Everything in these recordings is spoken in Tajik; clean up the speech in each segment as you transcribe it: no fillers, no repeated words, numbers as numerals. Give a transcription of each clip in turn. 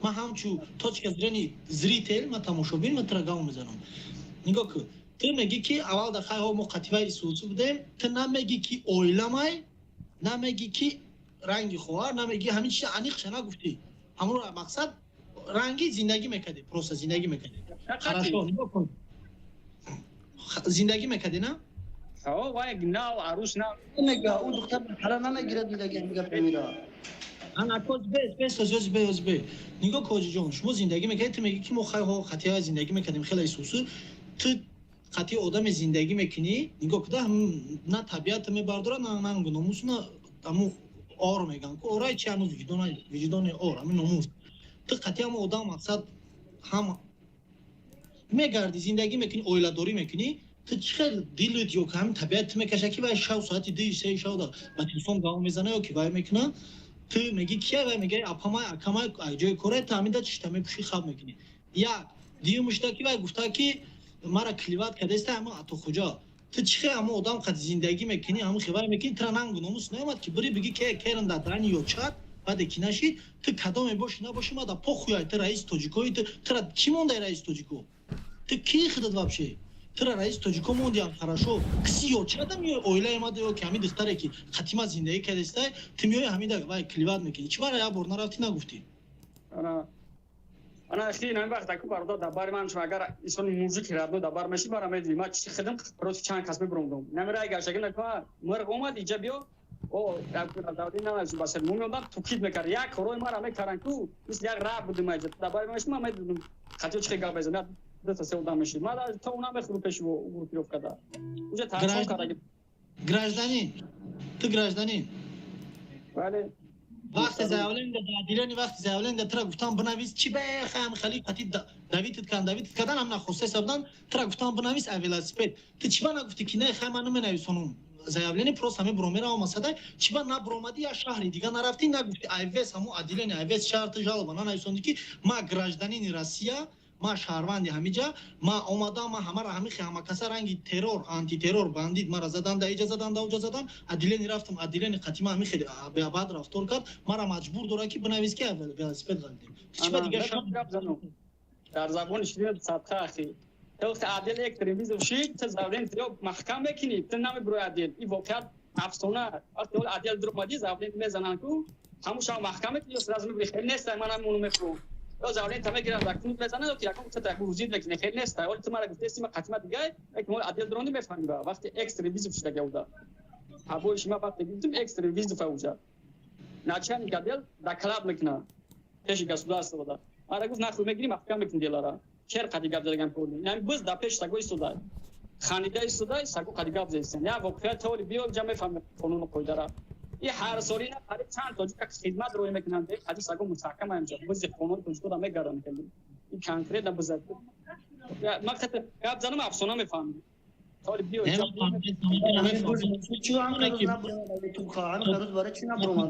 Ман ҳамчу точка зрения зритель, ман тамошобин, ман тура гав мезанам. Нигоҳ кун, ту мегӣ, ки аввал дар хайҳо мо қативаи исусу будем. Ту намегӣ, ки оиламай, намегӣ, ки ранги хоҳар, намегӣ, ҳамин чиз аниқша нагуфтӣ. Ҳамонро мақсад ранги зиндагӣ мекардӣ, просто зиндагӣ мекардӣ. Хорошо, нигоҳ кун, зиндагӣ мекардӣ, на? Вай нав арӯс нав. Мега, ӯ духтар ҳала намегирад, мега, мега пемира. Бес, бес, бес, бес, бес. Нигоҳ, Коҷиҷон, шумо зиндагӣ мекардед. Ту мегӣ, ки мо хайҳо қатия зиндагӣ мекардем, хеле исусу. Ту қатъи одаме зиндагӣ мекунӣ, нигоҳ куда, на табиат мебардорад, на нангу номус, на аму ор меган ку, орай чи, ҳанӯз виҷдони ор, ҳамин номус. Ту қатъи ҳама одам, мақсад, ҳам мегардӣ, зиндагӣ мекунӣ, оиладорӣ мекунӣ. Ту чӣ хел дилут ё ҳамин табиат ту мекаша, ки вай шав соати 2-3 шав ба телефон гав мезана ё ки вай мекуна? Ту мегӣ, кия? Вай мега, апамай, акамай, ҷои корай. Ту ҳамин да чишта мепӯшӣ, хаб мекунӣ. Як дуюмушта, ки вай гуфта, ки мара клевать кардеста, ҳама Атохуҷа. Ту чӣ хел ҳама одам қад зиндагӣ мекунӣ, ҳамн хел вай мекунӣ? Тура нангу номус наомад, ки бири биги, ки керн дар дани ё чат баъде ки нашид? Ту кадоме бошӣ, набошӣ, мада похуй. Ту раиси тоҷикои, тура чӣ мондай раиси тоҷико? Ту ки худат вообще? Тура раиси тоҷико мондиам, хорошо, киси ё чада миёй оилаи мада ё ки ҳамин духтаре, ки қатима зиндагӣ кардестай, ту миёи ҳамида вай клевать мекунӣ? Чӣ бара як бор нарафтӣ, нагуфтӣ? Ана хи ин вақт аку, бародар, дар бари ман шумо агар инсони мужики родной дар бар меши, бара медиди, ман чи хидм против чанд кас мебурондум. Намера гаштаги нака мурғ омад иҷа, биё, о давди наназу басер мумёдам, тукид мекард, як корои мара мекардан ку, мисли як раб будим. Аҷа дар бари меши, ман медидум, хатиё чи гап мезанад, дута се одам мешид, ман то она мехӯрум пеши группировка да уҷа тарсон кардаги. Гражданин, ту гражданин? Бале. Вақте заявление дар отделение, вақти заявление тра гуфтам, бинавис, чи бехам хали қати давитит кан, давитит кардан, ҳам нахоста ҳисобдан тра гуфтам, бинавис, а велосипед. Ту чӣ ба нагуфтӣ, ки не, хай, ман наменависонум заявление, просто ҳаме буромеравам масадай? Чӣ ба набуромадӣ, я шаҳри дига нарафтӣ, нагуфтӣ, айвес ҳамун отделение, айвес шаҳр ту жалоба нанависондӣ, ки ма гражданини Россия, ма шаҳрванди ҳамиҷа, ма омадам, ма ҳамара ҳамихи ҳамакаса ранги террор, антитеррор, бандит мара задан, да иҷа задан, да уҷа задан, отделение рафтам, отделение қатима ҳами хеле беабад рафтор кард, мара маҷбур дорад, ки бинавис, ки велосипед ғалидем? Чӣ ба дига шаҳр? Дар забони ширин садқа, ахи, вақте отдел экстренный вызов шид, ту заявление ё маҳкам мекунӣ, ту намебурои отдел. И воқеат афсона. Вақте отдел дуромадӣ, заявление мезананд ку, ҳамун шав маҳкам мекунӣ ё сразу мебури? Хеле неста, ман ҳамону мехӯрам. Ё заявление та мегиранд, дар кунут мезананд, ё ки якон та грузит мекунӣ, хеле неста. Оли ту мара гуфтести, ма қатима дигай, як мо отдел дуронди, мефаҳмем. Ба вақте экстренный вызов шуда гавда ҳабои шума, вақте гуфтим экстренный вызов, уҷа начальник отдел доклад мекунад пеши государство да. Мара гуфт, нахуй, мегирӣ, маҳкам мекунӣ делара. Чер қади гап задаган курди, яъне биз дар пеш саго истодай, хандида истодай, саго қади гап задистен. Я воқеа теори биё ҷа, мефаҳми қонуну қоидара. И ҳар солина қариб чанд тоҷика хидмат рӯй мекунанд, қади саго мустаҳкам аямҷа, бизи қонуни тоҷикода мегарданд. И конкретно биза ман хата гап занам, афсона мефаҳмӣ. Толи биё. Чӣ ҳам рӯз набуромад ютуб, ҳам рӯз барои чӣ набуромад?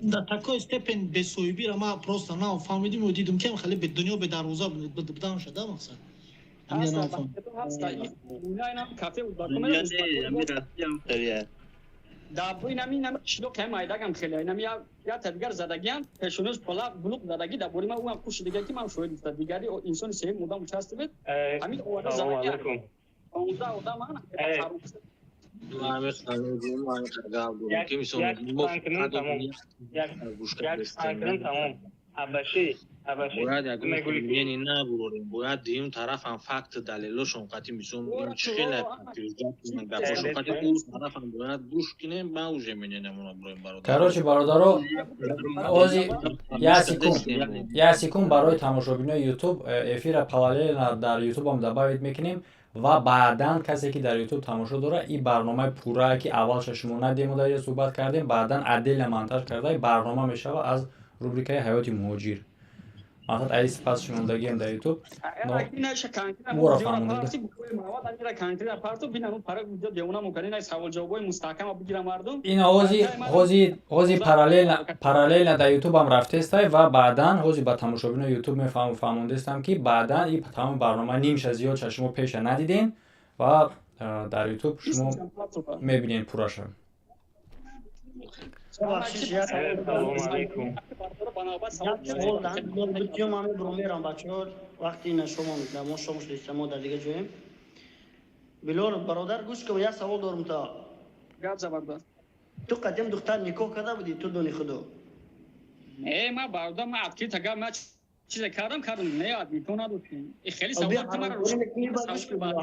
До такой степень бесоҳибира ма просто нафаҳмидим ё дидум, ки хеле дунё бедарвоза будан шуда, мақсад. Кафе. Ами. Инами қишлоқ ҳам айдагам хеле инами я тадгар задагиам пешонаш пола булуқ задаги дар бори ман, ӯам куши дига, ки ман шоҳид гуфта, дигари инсони сеюм одам участвует, ҳамин овада задаги 15 одам ман. Ҳамин Як тамом, як тамом, абаши, абаши. Бояд ягон мнение набурорем, бояд дуюм тарафам факт, далелошон қатъи, мисол, чӣ хеле гапошон қатъи, ӯ тарафам бояд гӯш кунем, ба уже мнениямона буроем, бародар. Короче, бародаро, ози як секунд, як секунд. Барои тамошобинои Ютуб, эфира параллельно дар Ютубам добавить мекунем ва баъдан касе, ки дар Ютуб тамошо дорад, ин барномаи пуррае, ки аввалша шумо надему, дар суҳбат кардем, баъдан отдельно монтаж карда барнома мешавад аз рубрикаи «Ҳаёти муҳоҷир». Мақсад, аи сипас шунондагиам дар Ютуб ӯро фаҳмонда. Ин ҳози параллельно дар Ютубам рафтестай ва баъдан ҳози ба тамошобинои Ютуб мефаҳмондестам, ки баъдан ин тамоми барнома нимша зиёдша шумо пеша надидем ва дар Ютуб шумо мебинед пурраша. Салом алейкум. Мерам, бачаҳо, вақти ина шумо мо шом шудиста, мо дар дига ҷоем. Билол бародар, гӯш кун, як савол дорум та. Гап за, бародар. Ту қадим духтар никоҳ карда будӣ, ту дони худо? Не, ма, бародар, ма открыто гап, ма чизе кардам, не, никоҳ надоштем. Хеле савол.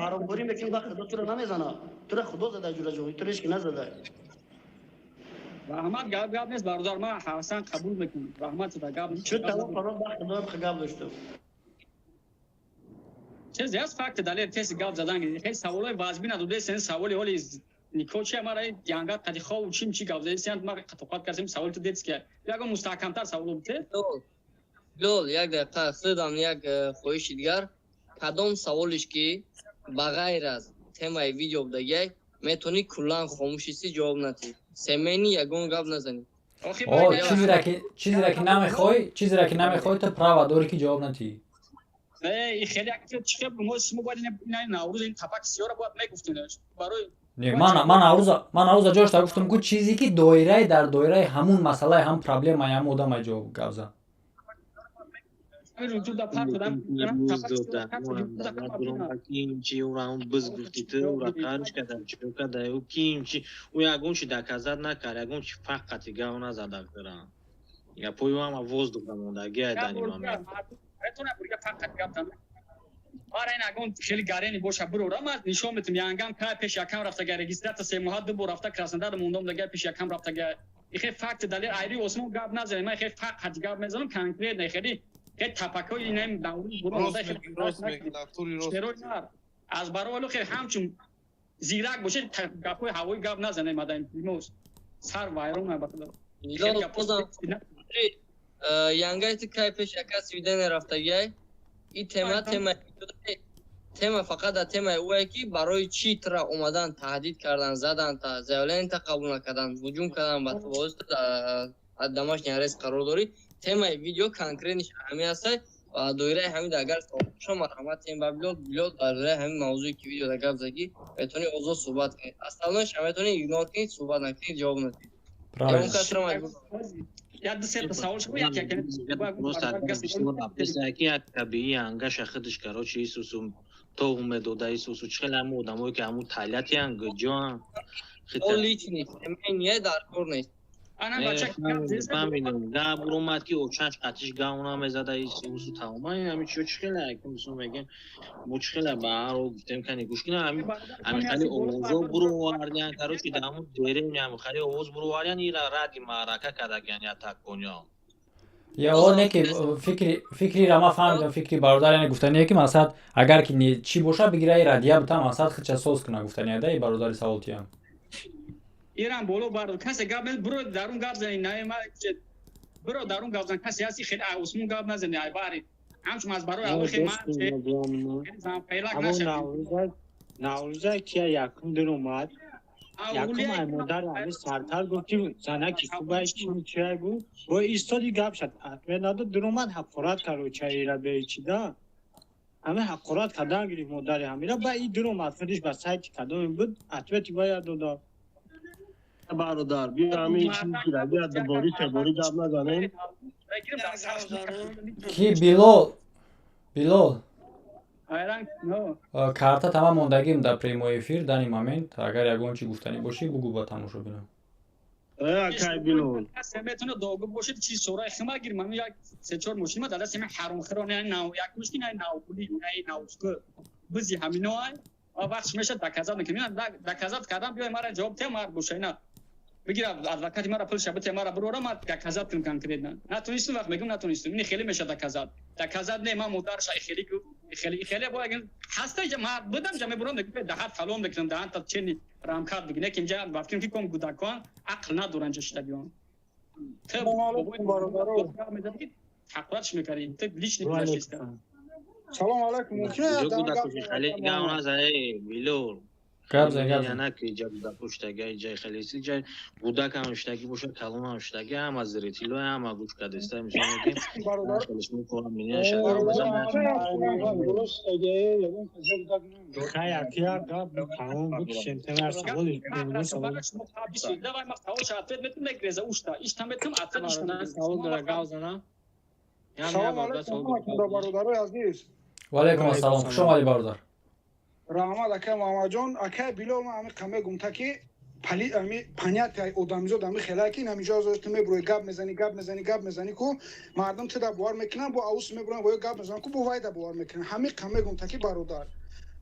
Ҳаромкорӣ мекунӣ, ба худо туро намезана. Туро худо зада, ҷураҷон, туро ҳеч ки назада. Раҳмат, гап гап нест, бародар, ман ҳасан қабул мекунам. Раҳмат, шуда гап. Чу тамом фарод, ба худо гап доштам. Чизе аст, факт, далел, теси гап задан. Хеле саволои вазбин надодесен, саволи ҳоли никоҳ чи, мара янга қади хов чим чи гап задесен, ма тоқат кардем, саволи ту детский. Ягон мустаҳкамтар саволо бите. Билол, як дақиқа, худам як хоҳиши дигар. Кадом саволиш ки ба ғайр аз темаи видео будагиай, метавонӣ куллан хомӯшиси, ҷавоб надиҳӣ. Семейный ягон гап назанӣ. Чизеро ки намехоҳӣ, чизеро ки намехоҳӣ, ту право дорӣ, ки ҷавоб надиҳӣ. Не, хеле чихе мо шумо бояд ин Наврӯз, ин тапаки сиёра бояд мегуфтем барои Не, ман Наврӯза ҷошта гуфтам, ку чизе ки доираи дар доираи ҳамун масъалаи, ҳам проблемаи ҳам одамай ҷавоб гап зан. Кимчи ӯра биз гуфти, ту ӯра қарш кардам, чиё карда, ӯ кимчи, ӯ ягон чи доказать накард, ягон чи фақати гав назада кара. Гапои ӯ ҳама воздух да мондагиай дани момент. Ара, ин ягон хеле гарени боша, бирора, ман нишон метам. Янгам кай пеш якам рафтага, регистрация 3 моҳа ду бор рафта, Краснодар мондам, дага пеш якам рафтага. Ихе факт, далел, айри осмон гап назанем. Ман хеле фақат гап мезанам конкретно, хеле хеле тапакҳои инам аз барои хеле ҳамчун зирак бошед, гапҳои ҳавои гап назанем. Мадан илтимос, сар вайрон. Янгай, ту кай пеш яка свидание рафтагиай? И тема фақат дар темаи ӯе ки барои чӣ тура омадан, таҳдид кардан, задан, та заявление та қабул накардан, ҳуҷум кардан ба ту, восита домашний арест қарор дорӣ. Темаи видео конкретный ҳамин ҳастай ва доираи ҳамин агар савол, марҳамат, тем ба Билол. Билол, дар доираи ҳамин мавзӯе ки видеода гап задӣ, метавонӣ озод суҳбат кунед. Остальное ша метавонӣ игнор кунед, суҳбат накунед, ҷавоб надиҳед. Як ду сета савол шумо, як як як табиӣ ангаша худаш, короче, исусу то умедода, исусу чӣ хеле ҳамун одамое ки ҳамун талятиян гуҷоан. Личный семейный дар кор нест. Фаҳмидам, гап омад, ки очаш қатиш гав намезада, исусу тамоман ҳами чиё чӣ хеле мисол мегем, мо чӣ хеле ба ҳар ҳол гуфтем, кани гӯш кина, ҳами хали овозо буровардян, короче, дар ҳамун деревня ҳами хали овоз буровардян, ира ради маърака кардагиян ятаккониё. Я о не ки фикрира ма фаҳмидам, фикри бародар, яъне гуфтание ки масалан, агар ки чӣ боша, бигира и радия бита, масалан, худша соз куна, гуфтание да и бародари саволтиям. Ирам боло бар касе гап биро, дарун гап зани, на ма биро, дарун гап зан. Касе ҳасти, хеле осмон гап назани, ай бари ҳамчун аз барои Аллоҳ, хеле ман фейлак нашавам. Наврӯза кия якум дир омад, якум ай модар ҳами сартар гуфт, ки занаки хубай, чи чия гуфт, бо истоди гап шад, ответ надод, дир омад, ҳақорат кард, чаира бечида ҳами ҳақорат кардан гирифт модари ҳамира. Ба и дир омад, худиш ба сайти кадоме буд, ответ и бояд дода. Бародар, биё, ҳамин чиз, биё, дубори себори гап назанем. Ки Билол, Билол, карта тамам мондагим дар прямой эфир данный момент. Агар ягон чи гуфтанӣ бошӣ, бугӯ ба тамошобинам. Акай Билол. Метавона догу бошед, чи сораи хима гир, ман як се чор мошин ма дар дасти ман, ҳаромхӯрон, як мошин най навпули, най навску бизи ҳамино ай ва вақт мешад, доказать мекунем. Доказать кардам, биёй, мара ҷавоб те, мард боша, ина бигира, адвокати мара пулша бите, мара бирора, ма доказать кунем конкретно. Натонистум, вақт мегӯм, натонистум. Ини хеле меша доказать, доказать не, ма модарша хеле хеле хеле бояд ҳаста ҷа мард будам, ҷа мебурам, даҳат фалон мекунам, даҳат та чени рамкат бигир, не ки инҷа ба фикрам ки ком кӯдакон ақл надоранд, ҷа шида биён. Ҳақоратш мекардӣ, ту личный гузаштиста. Салом алайкум. Билол. Гап зан, гап зан. На ки иҷа гудаку шудаги, иҷаи хеле иҷа гудакам шудаги бошад, калонам шудаги, ҳама зритело, ҳама гӯш кардеста. Мисол мегем, хеле шумо кора меняша. Хай, акия гап тамом буд, шентенар саволи. Давай, ма савол ответ метум, мегреза ушта ишта метум, ответ ишта. Савол дора, гап зана. Салом алейкум, бародарои азиз. Ва алайкум ассалом, хуш омадӣ, бародар. Раҳмат, акай Муҳаммадҷон. Акай Билол, ман ҳамин мегум, таки ами понятие одамизод ами хелае ки ҳаминҷо ту мебурои, гап мезанӣ, гап мезанӣ, гап мезанӣ, ку мардум ту да бовар мекунанд, бо аус мебуранд, бо гап мезананд, ку бо вай да бовар мекунанд. Ҳамин мегум, таки бародар,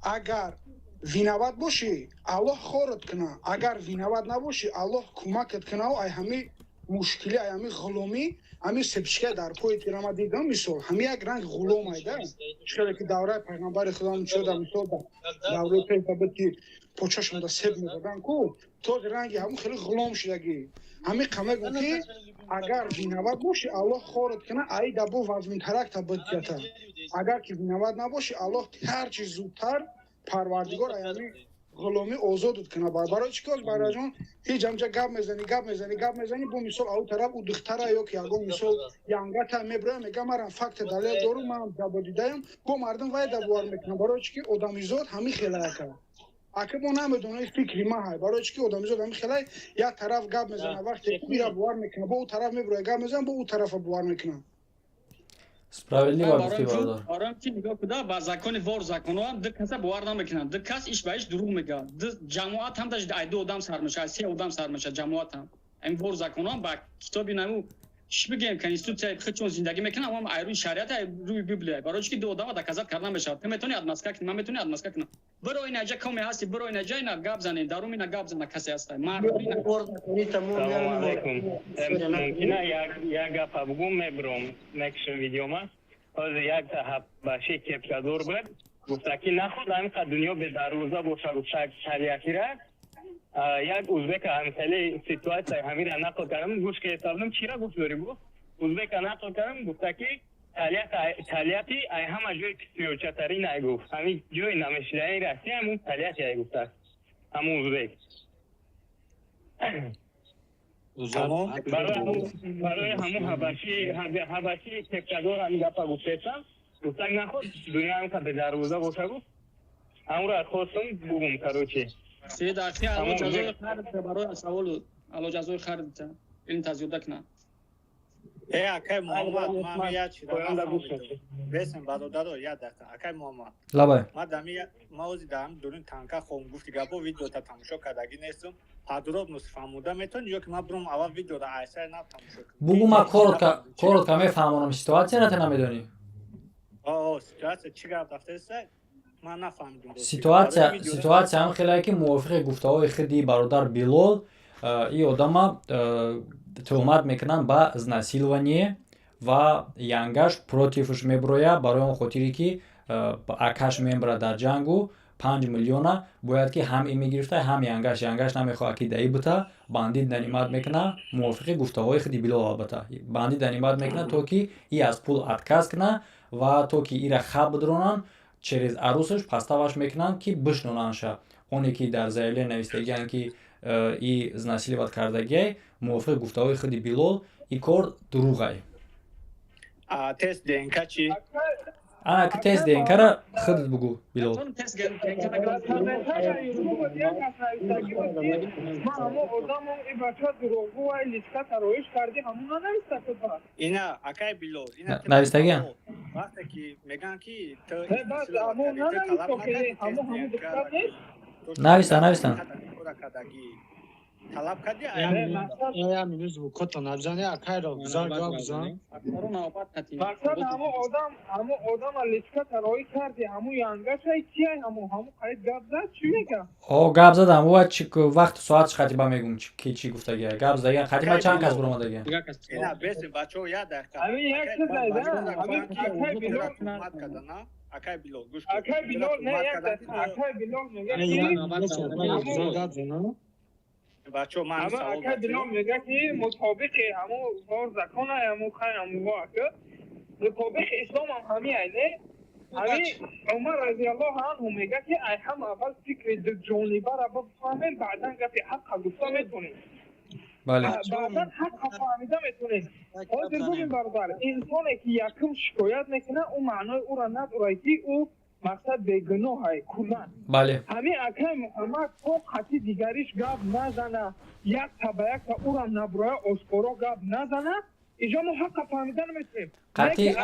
агар виноват бошӣ, Аллоҳ хорат куна, агар виноват набошӣ, Аллоҳ кӯмакат кунаву ай ҳами мушкилӣ, ай ҳами ғуломӣ, ҳами сепчика дар пои тирама дидам. Мисол, ҳами як ранг ғулом айда, хеле ки давраи пайғамбари худо чода, мисол, давраи пеша буд, ки почашонда себ мезадан, ку този ранги ҳамун хеле ғулом шудагӣ. Ҳами мегум, ки агар виноват бошӣ, Аллоҳ хорат куна, аида бо вазминтаракта бидията, агар ки виноват набошӣ, Аллоҳ ҳарчи зудтар, Парвардигор, ай ҳами ғуломӣ озодат куна. Барои чӣ ки, бародарҷон, ҳеҷ ҳамҷа гап мезанӣ, гап мезанӣ, гап мезанӣ, бо мисол ау тараф ӯ духтара ё ки ягон мисол янгата меброя, мега марам факта далел дорум, манам ҷабодидаям, бо мардум вайда бовар мекунам. Барои чӣ ки одамизод ҳамин хелаяка, ака, мо намедонем, фикри ма ҳай. Барои чӣ ки одамизод ҳамин хелай, як тараф гап мезана, вақте ира бовар мекунам, бо ӯ тараф меброя, гап мезанам, бо ӯ тарафа бовар мекунам. Справедливо гуфтӣ, бародар. Барои ки нигоҳ куда, ба закони вор законҳо ду каса бовар намекунанд. Ду кас иш ба иш дурӯғ мегӯяд, ду ҷамоат ҳам даже ай ду одам сар мешавад, се одам сар мешавад ҷамоат ҳам. Ин вор законҳо ба китоби наму чӣ бигем, конститутсияи худшон зиндагӣ мекунанд, ам ай рӯи шариат, ай рӯи Библия. Барои чӣ ки ду одама доказать карда мешавад. Ту метавонӣ отмазка кунӣ, ман метавонӣ отмазка кунам. Биро, ина ҷа коме ҳасти, биро, ина ҷа, ина гап занем, дарум ина гап зана, касе ҳаста. Салому алайкум. Мумкина як гапа бугум, мебиром, мекушам видеома. Ҳозир як ҳабаши кепкадор буд, гуфта ки наход ҳаминқадр дунё бедарвоза бошаду шариатира. Як узбека ҳамхеле ситуация ҳамира нақл кардам, гӯш кардам, чира гуфт дорӣ, гуфт узбека нақл кардам, гуфта ки Тольятти ай ҳама ҷои писиёчатарин ай, гуфт, ҳамин ҷои намешидаи Россия ҳамун Тольятти ай, гуфтааст ҳамун узбек. Барои ҳамун ҳабаши кепкадор ҳамин гапа гуфтесам, гуфтак наход дунё ҳамқа бедарвоза боша, гуфт. Ҳамуро хостум бугум, короче. Сед ахи, алло ҷазои хайр барои саволу, алло ҷазои хайр дита, илм тазёда кна. Э, акай Муҳаммад, ман як чиза бесем, бародаро, як дақиқа, акай Муҳаммад. Лабай. Ма дами ма ози дар дурин танка хом гуфти гапо видеота тамошо кардагӣ нестум. Подробно фаҳмода метавонӣ ё ки ман бурам аввал видеоро айсай нав тамошо кунам? Бугу, ма коротко мефаҳмонам ситуатсияро, ту намедонӣ. О, ситуация чӣ гап рафтаеста? Ман нафаҳмидум. Ситуация ҳам хеле ки мувофиқи гуфтаҳои худи бародар Билол, и одама тӯҳмат мекунанд ба изнасилование ва янгаш против ш меброя, барои он хотире ки акаш мебарад дар ҷангу 5 миллиона бояд ки ҳам и мегирифта, ҳам янгаш. Янгаш намехоҳад ки даи бута, бандит нанимать мекуна, мувофиқи гуфтаҳои худи Билол. Албатта, бандит нанимать мекуна, то ки и аз пул отказ куна ва то ки ира хаб бидронанд, через арусаш подстава ш мекунанд, ки бишнонандша. Оне ки дар заявление навистагианд, ки и изнасиловать кардагиай, мувофиқи гуфтаҳои худи Билол, и кор дурӯғай. Тест ДНК чӣ? Ана ки тест ДНК-ра худат бугӯ, Билол. Тест. Ман ҳамо одамом, и бача дурӯғгӯ, вай личка тароиш карди, ҳамун нанависта шуд. Ина, акай Билол, ина. Навистагиам. Вақте ки мегӯянд, ки ту ҳамун нанависта, ки ҳамун духтар нест. Нависта, навистан. Талаб кардӣ. Я минут звукото набзани, акайро гузар, гап бизан. Мақсад, ҳамо одам, ҳамо одама личка тароӣ карди, ҳамун янгашай, кияй, ҳамун қариб гап зад, чӣ мега? О, гап задам. Ва чи вақту соат чи хатиба мегум, ки чӣ гуфтагия. Гап задагия хатиба, чанд кас буромадагия. Ина бесем, бачаҳо, як дақиқа. Ҳамин як чиз айда, ҳамин акай Билол. Акай Билол, гӯш. Акай Билол, не, як дақиқа, акай Билол мега ки Бачаҳо, ман ҳама савол. Акай Билол мега, ки мутобиқи ҳамун вор закона, ҳамун хай, ҳамун ака, мутобиқи исломам ҳамин ай, не? Ҳамин Умар разиаллоҳу анҳу мега, ки ай ҳама аввал фикри дуҷонибара бифаҳмем, баъдан гапи ҳаққа гуфта метонем. Баъдан ҳаққа фаҳмида метонем. Ҳозир бубин, бародар, инсоне ки якум шикоят мекунад, ӯ маънои ӯра надорад, ки ӯ мақсад бегуноҳай куллан. Ҳамин акай Муҳаммад то қатъи дигариш гап назана, якта ба якта ӯра наброя, ошкоро гап назана, иҷо мо ҳаққа фаҳмида наметонем.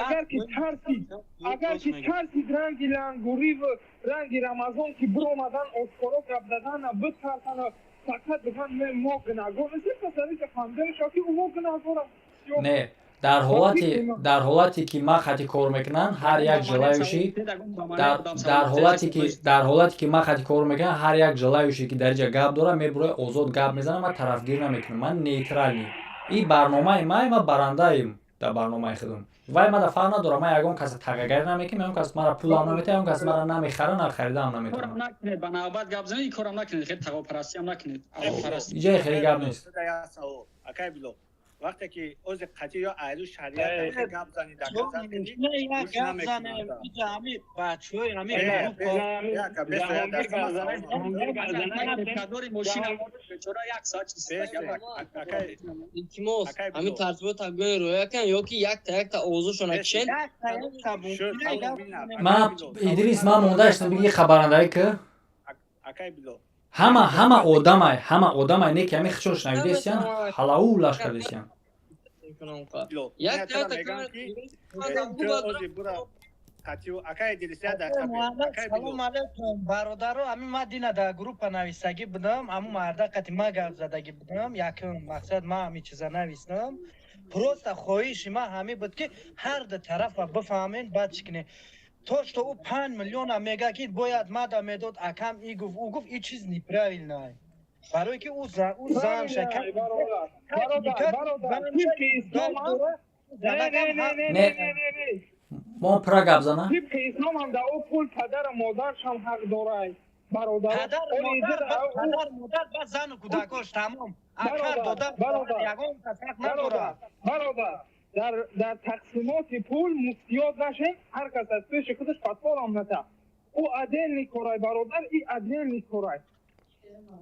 Агар ки тарсид, ранги лангуриву ранги Рамазон ки биромадан, ошкоро гап задана битарсана, фақат биган мо гунаҳгор нестем, пас дар фаҳмида мешавад, ки ӯ мо гунаҳгорам. Не, дар ҳолате ки ма хати кор мекунам, ҳар як желающий, дар ҳолате ки ма хати кор мекунам, ҳар як желающий ки дар иҷа гап дора, мебуроя, озод гап мезанам. Ман тарафгирӣ намекунам, ман нейтральный. И барномаи май, ма барандаем дар барномаи худам. Вай мада фарқ надорам, ман ягон каса тағагарӣ намекунам, ягон кас мара пулам наметиҳад, ягон кас мара намехара, нахаридаам наметавонам. Накунед, ба навбат гап занед, ин корам накунед, хеле тағопарастиам накунед. Иҷаи хеле гап нест. Акай Било, вақте ки ози қатъи ё айру шариат гап зани, гап занем, ҳами бачаҳои ҳами Кадори мошина бечора як соат. Илтимос, ҳамин тартибот гӯи рӯя кан ё ки якта якта овозошона кишен. Ман, Идрис, ман мондаштам, биги хабарандаи ки ҳама одамай, ҳама одамай, не ки ҳами хичон шунавидесиян, ҳалау лаш кардесиян. Якта якта. Салом алейкум, бародаро. Ҳамин ма дина дар группа нависагӣ будам, ҳамун марда қати ма гап задагӣ будам. Якум мақсад ма ҳамин чиза нависам. Просто хоҳиши ман ҳамин буд, ки ҳар ду тарафа бифаҳмем, баъд чӣ кунем. То что ӯ 5 миллиона мега, ки бояд мада медод, акам и гуфт, ӯ гуфт, и чиз неправильно, барое ки ӯ зан шака. Не, мо пура гап зана. Тибқи ислом ҳам дар ӯ пул падару модаршам ҳақ дорад, бародар. Падар, модар, баъд зану кӯдакош, тамом. Акар дода ягон кас ҳақ надорад. Бародар, дар тақсимоти пул муфтиёт нашем, ҳар кас аз пеши худаш фатворам ната. Ӯ отдельный корай, бародар, и отдельный корай.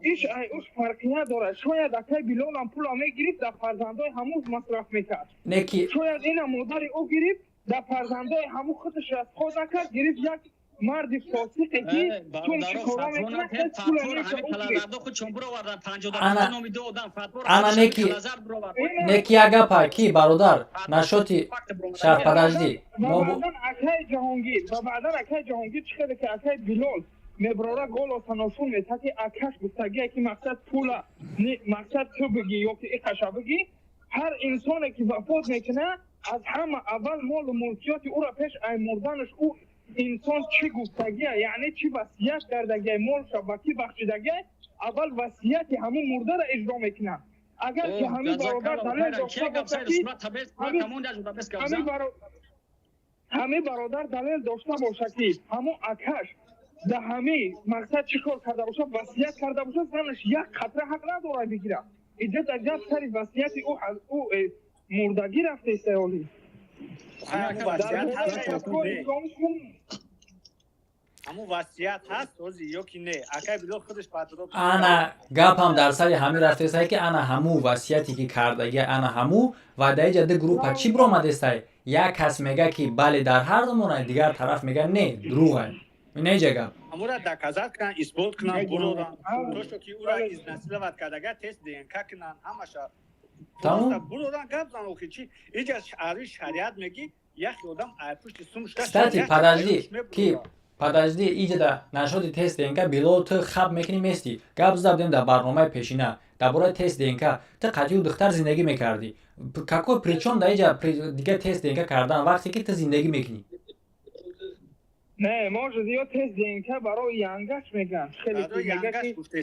Иш ай уш фарқи надорад. Шояд акай Билолам пула мегирифт, дар фарзандои ҳамуз масраф мекард. Неки. Шояд ина модари ӯ гирифт, дар фарзандои ҳаму худаш расход накард, гирифт як марди фосиқе, ки чун чикора мекунад. Ана, неки як гапа ки, бародар, нашоти шар, подожди. Акай Ҷаҳонгир, ва баъдан акай Ҷаҳонгир, чӣ хеле ки акай Билол меброра, голоса ношун мета, ки акаш гуфтагие, ки мақсад пула мақсад ту бигӣ ё ки иқаша бигӣ. Ҳар инсоне ки вафот мекунад, аз ҳама аввал молу мулкиёти ӯра пеш ай мурданаш ӯ инсон чӣ гуфтагия, яъне чӣ васият кардагия, молша ба кӣ бахшидагия, аввал васияти ҳамун мурдара иҷро мекунад. Агар ки ҳамин бародар далел дошта бошад ки ҳамин бародар далел дошта бошад, ки ҳамун акаш да ҳамин мақсад чӣ кор карда бошад, васият карда бошад, занаш як қатра ҳақ надорад бигирад. Иҷа дар гап сари васияти ӯ мурдагӣ рафтеста олӣ. Ҳамун васият ҳаст ҳози ё ки не, акай Билол худаш падро. Ана, гапам дар сари ҳамин рафтестай, ки ана ҳамун васияте ки кардагӣ, ана ҳамун. Ва дар иҷа ду группа чӣ биромадестай: як кас мега, ки бале, дар ҳар замона, дигар тараф мега, не, дурӯғай. Ина иҷа гап. Ҳамура доказать кунан, исбот кунан, буроран, то что ки ура изнасиловать кардага, тест ДНК кунан, ҳамаша. Тамом. Буроран, гап зан. Охи чи иҷа ари шариат мегӣ, яхе одам пушти сум. Кстати, подожди, ки подожди, иҷада нашоди тест ДНК, Билол, ту хаб мекунӣ, местӣ. Гап зада будем дар барномаи пешина дар бораи тест ДНК. Ту қатъию духтар зиндагӣ мекардӣ, какой причём дар иҷа дига тест ДНК кардан, вақте ки ту зиндагӣ мекунӣ? Не, может, ё тест ДНК барои янгаш меган.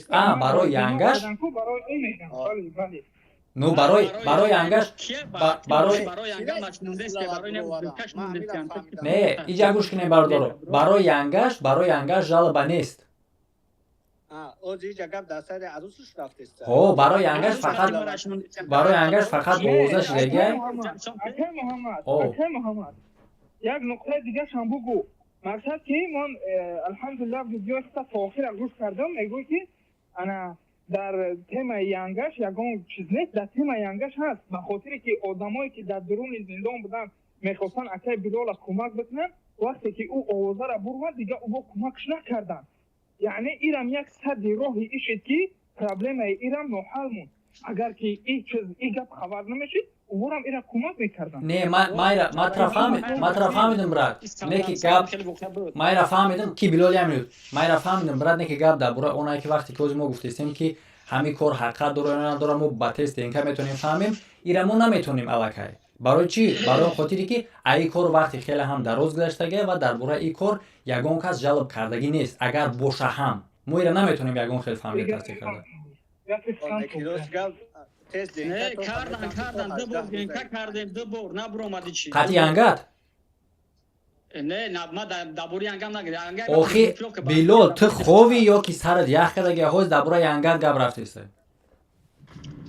А, барои янгаш. Барои ӯ меган, бале, бале. Ну, барои янгаш, барои не, иҷа гӯш кунем, бародаро, барои янгаш жалоба нест. Ҳо, барои янгаш фақат овоза шидагиай. Акай Муҳаммад, акай Муҳаммад, як нуқтаи дигашам бугӯ. Мақсад ки ман алҳамдулиллаҳ видеои худта то охира гӯш кардам, мегӯй ки ана дар темаи янгаш ягон чиз нест, дар темаи янгаш ҳаст, ба хотире ки одамое ки дар дуруни зиндон буданд, мехостанд акаи Билола кӯмак бикунанд, вақте ки ӯ овозара бурмад, дигар ӯ бо кӯмакш накарданд. Яъне ирам як садди роҳи ишед ки проблемаи ирам ноҳал монд. Агар ки и чиз, и гап хабар намешид, ӯворам ира кӯмак мекарданд. Не, ма тра фаҳмидам, брат, не ки гап ма ира фаҳмидам ки Билол, як минут, ма ира фаҳмидам, брат, не ки гап дар бораи онае ки вақте ки ҳозир мо гуфтестем ки ҳамин кор ҳақиқат дора ё надора, мо ба тест ДНК метавонем фаҳмем, ира мо наметавонем аллакай. Барои чӣ? Барои он хотире ки аи кор вақти хеле ҳам дароз гузаштагия ва дар бораи ин кор ягон кас жалб кардагӣ нест. Агар боша ҳам, мо ира наметавонем ягон хел фаҳмида тасдиқ карда. Не, кардан, кардан, ду бор ДНК кардем, ду бор набуромади чи. Қатъи янгат? Не, ма дар бораи янгам нагирем. Охи, Билол, ту хови ё ки сарат ях кардагия? Ҳоз дар бораи янгат гап рафтеста.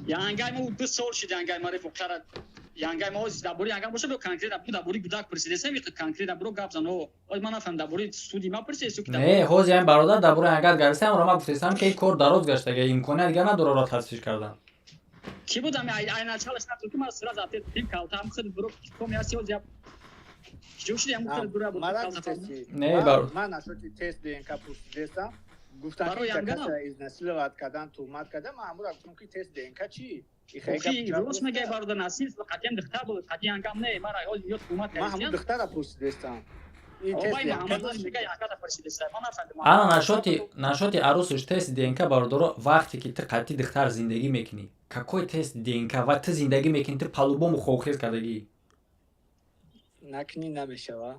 Янгай мо 2 сол шид, янгай ма рефоқара, янгай мо ҳоз дар бораи янгам боша, бё конкретно дар бораи гудак пурсидесем, конкретно буро гап зан. Ҳоз ман нафаҳмидам, дар бораи суди ма пурсидесу ки. Не, ҳоз ям бародар дар бораи янгат гап амро ма гуфтестам ки ин кор дароз гаштага, имконият дигар надора ро тасдиқ кардан. Ки буд ами айначалаш натур ки ман сразу ответ дим калтам худ буро коми аси ҳоз я чӣ шуд, ям худ буро. Не, бар ман нашоти тест ДНК пурсидесам, гуфтам ки каса изнасиловать кардан, туҳмат кардан. Ман ҳамура гуфтам ки тест ДНК чӣ? Рост мегӯяй, бародар, насил қатъиан духтар буд, қатъиан гап не, мара ҳоз ё туҳмат. Ман ҳамун духтара пурсидестам. Ана, нашоти арӯсаш тест ДНК, бародаро, вақте ки ту қатъи духтар зиндагӣ мекунӣ, какой тест ДНК? Ва ту зиндагӣ мекунӣ, ту по-любому хобхез кардагӣ. Накунӣ намешава.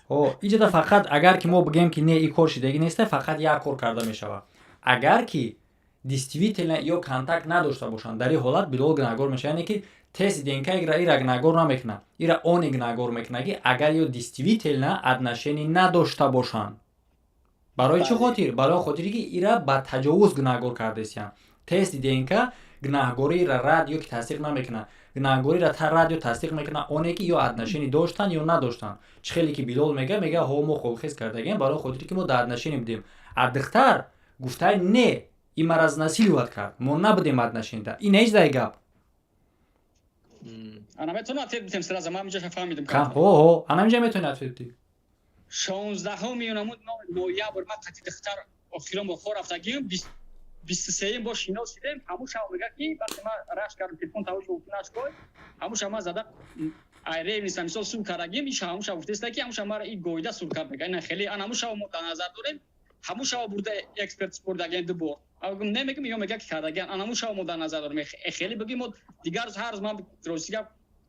О, иҷода фақат агар ки мо бигӯем ки не, ин кор шидагӣ неста, фақат як кор карда мешавад: агар ки действительно ё контакт надошта бошанд, дар ин ҳолат Билол гунаҳгор мешавад. Яъне ки тест ДНК ира гунаҳгор намекунад, ира оне гунаҳгор мекунад, ки агар ё действительно отношение надошта бошанд. Барои чӣ хотир? Барои он хотире ки ира ба таҷовуз гунаҳгор кардесиянд. Тести ДНК гунаҳгориро рад ё ки тасдиқ намекунад. Гунаҳгориро рад ё тасдиқ мекунад оне ки ё отношение доштанд ё надоштанд. Чӣ хеле ки Билол мега, ҳо, мо хобхез кардагем, барои хотире ки мо дар отношение будем, а духтар гуфтай: не, и мара изнасиловать кард, мо набудем отношение. Ин ҳеҷ дай гап. Ана метавонам ответ битем сразу, ман инҷа фаҳмидам. Ҳо, ҳо, ана инҷа метавонӣ ответ бидӣ. 16-уми намуд ноябр ман қати духтар охирон бо хор рафтагим, 23-юм бо шинос шидем. Ҳамун шаб мега ки вақте ман рашк кардам, телефон тавош нашкой, ҳамун шаб ман зада айревниса мисол сур кардагим. Иш ҳамун шаб гуфтеста ки ҳамун шаб мара и гоида сур кард. Мега ина хеле ан ҳамун шаб мо дар назар дорем, ҳамун шаб бурда эксперт спордагем ду бор. Не мегум, ё мега ки кардагиан, ан ҳамун шаб мо дар назар дорем. Хеле бигим, мо дигар рӯз ҳар рӯз ман рости гап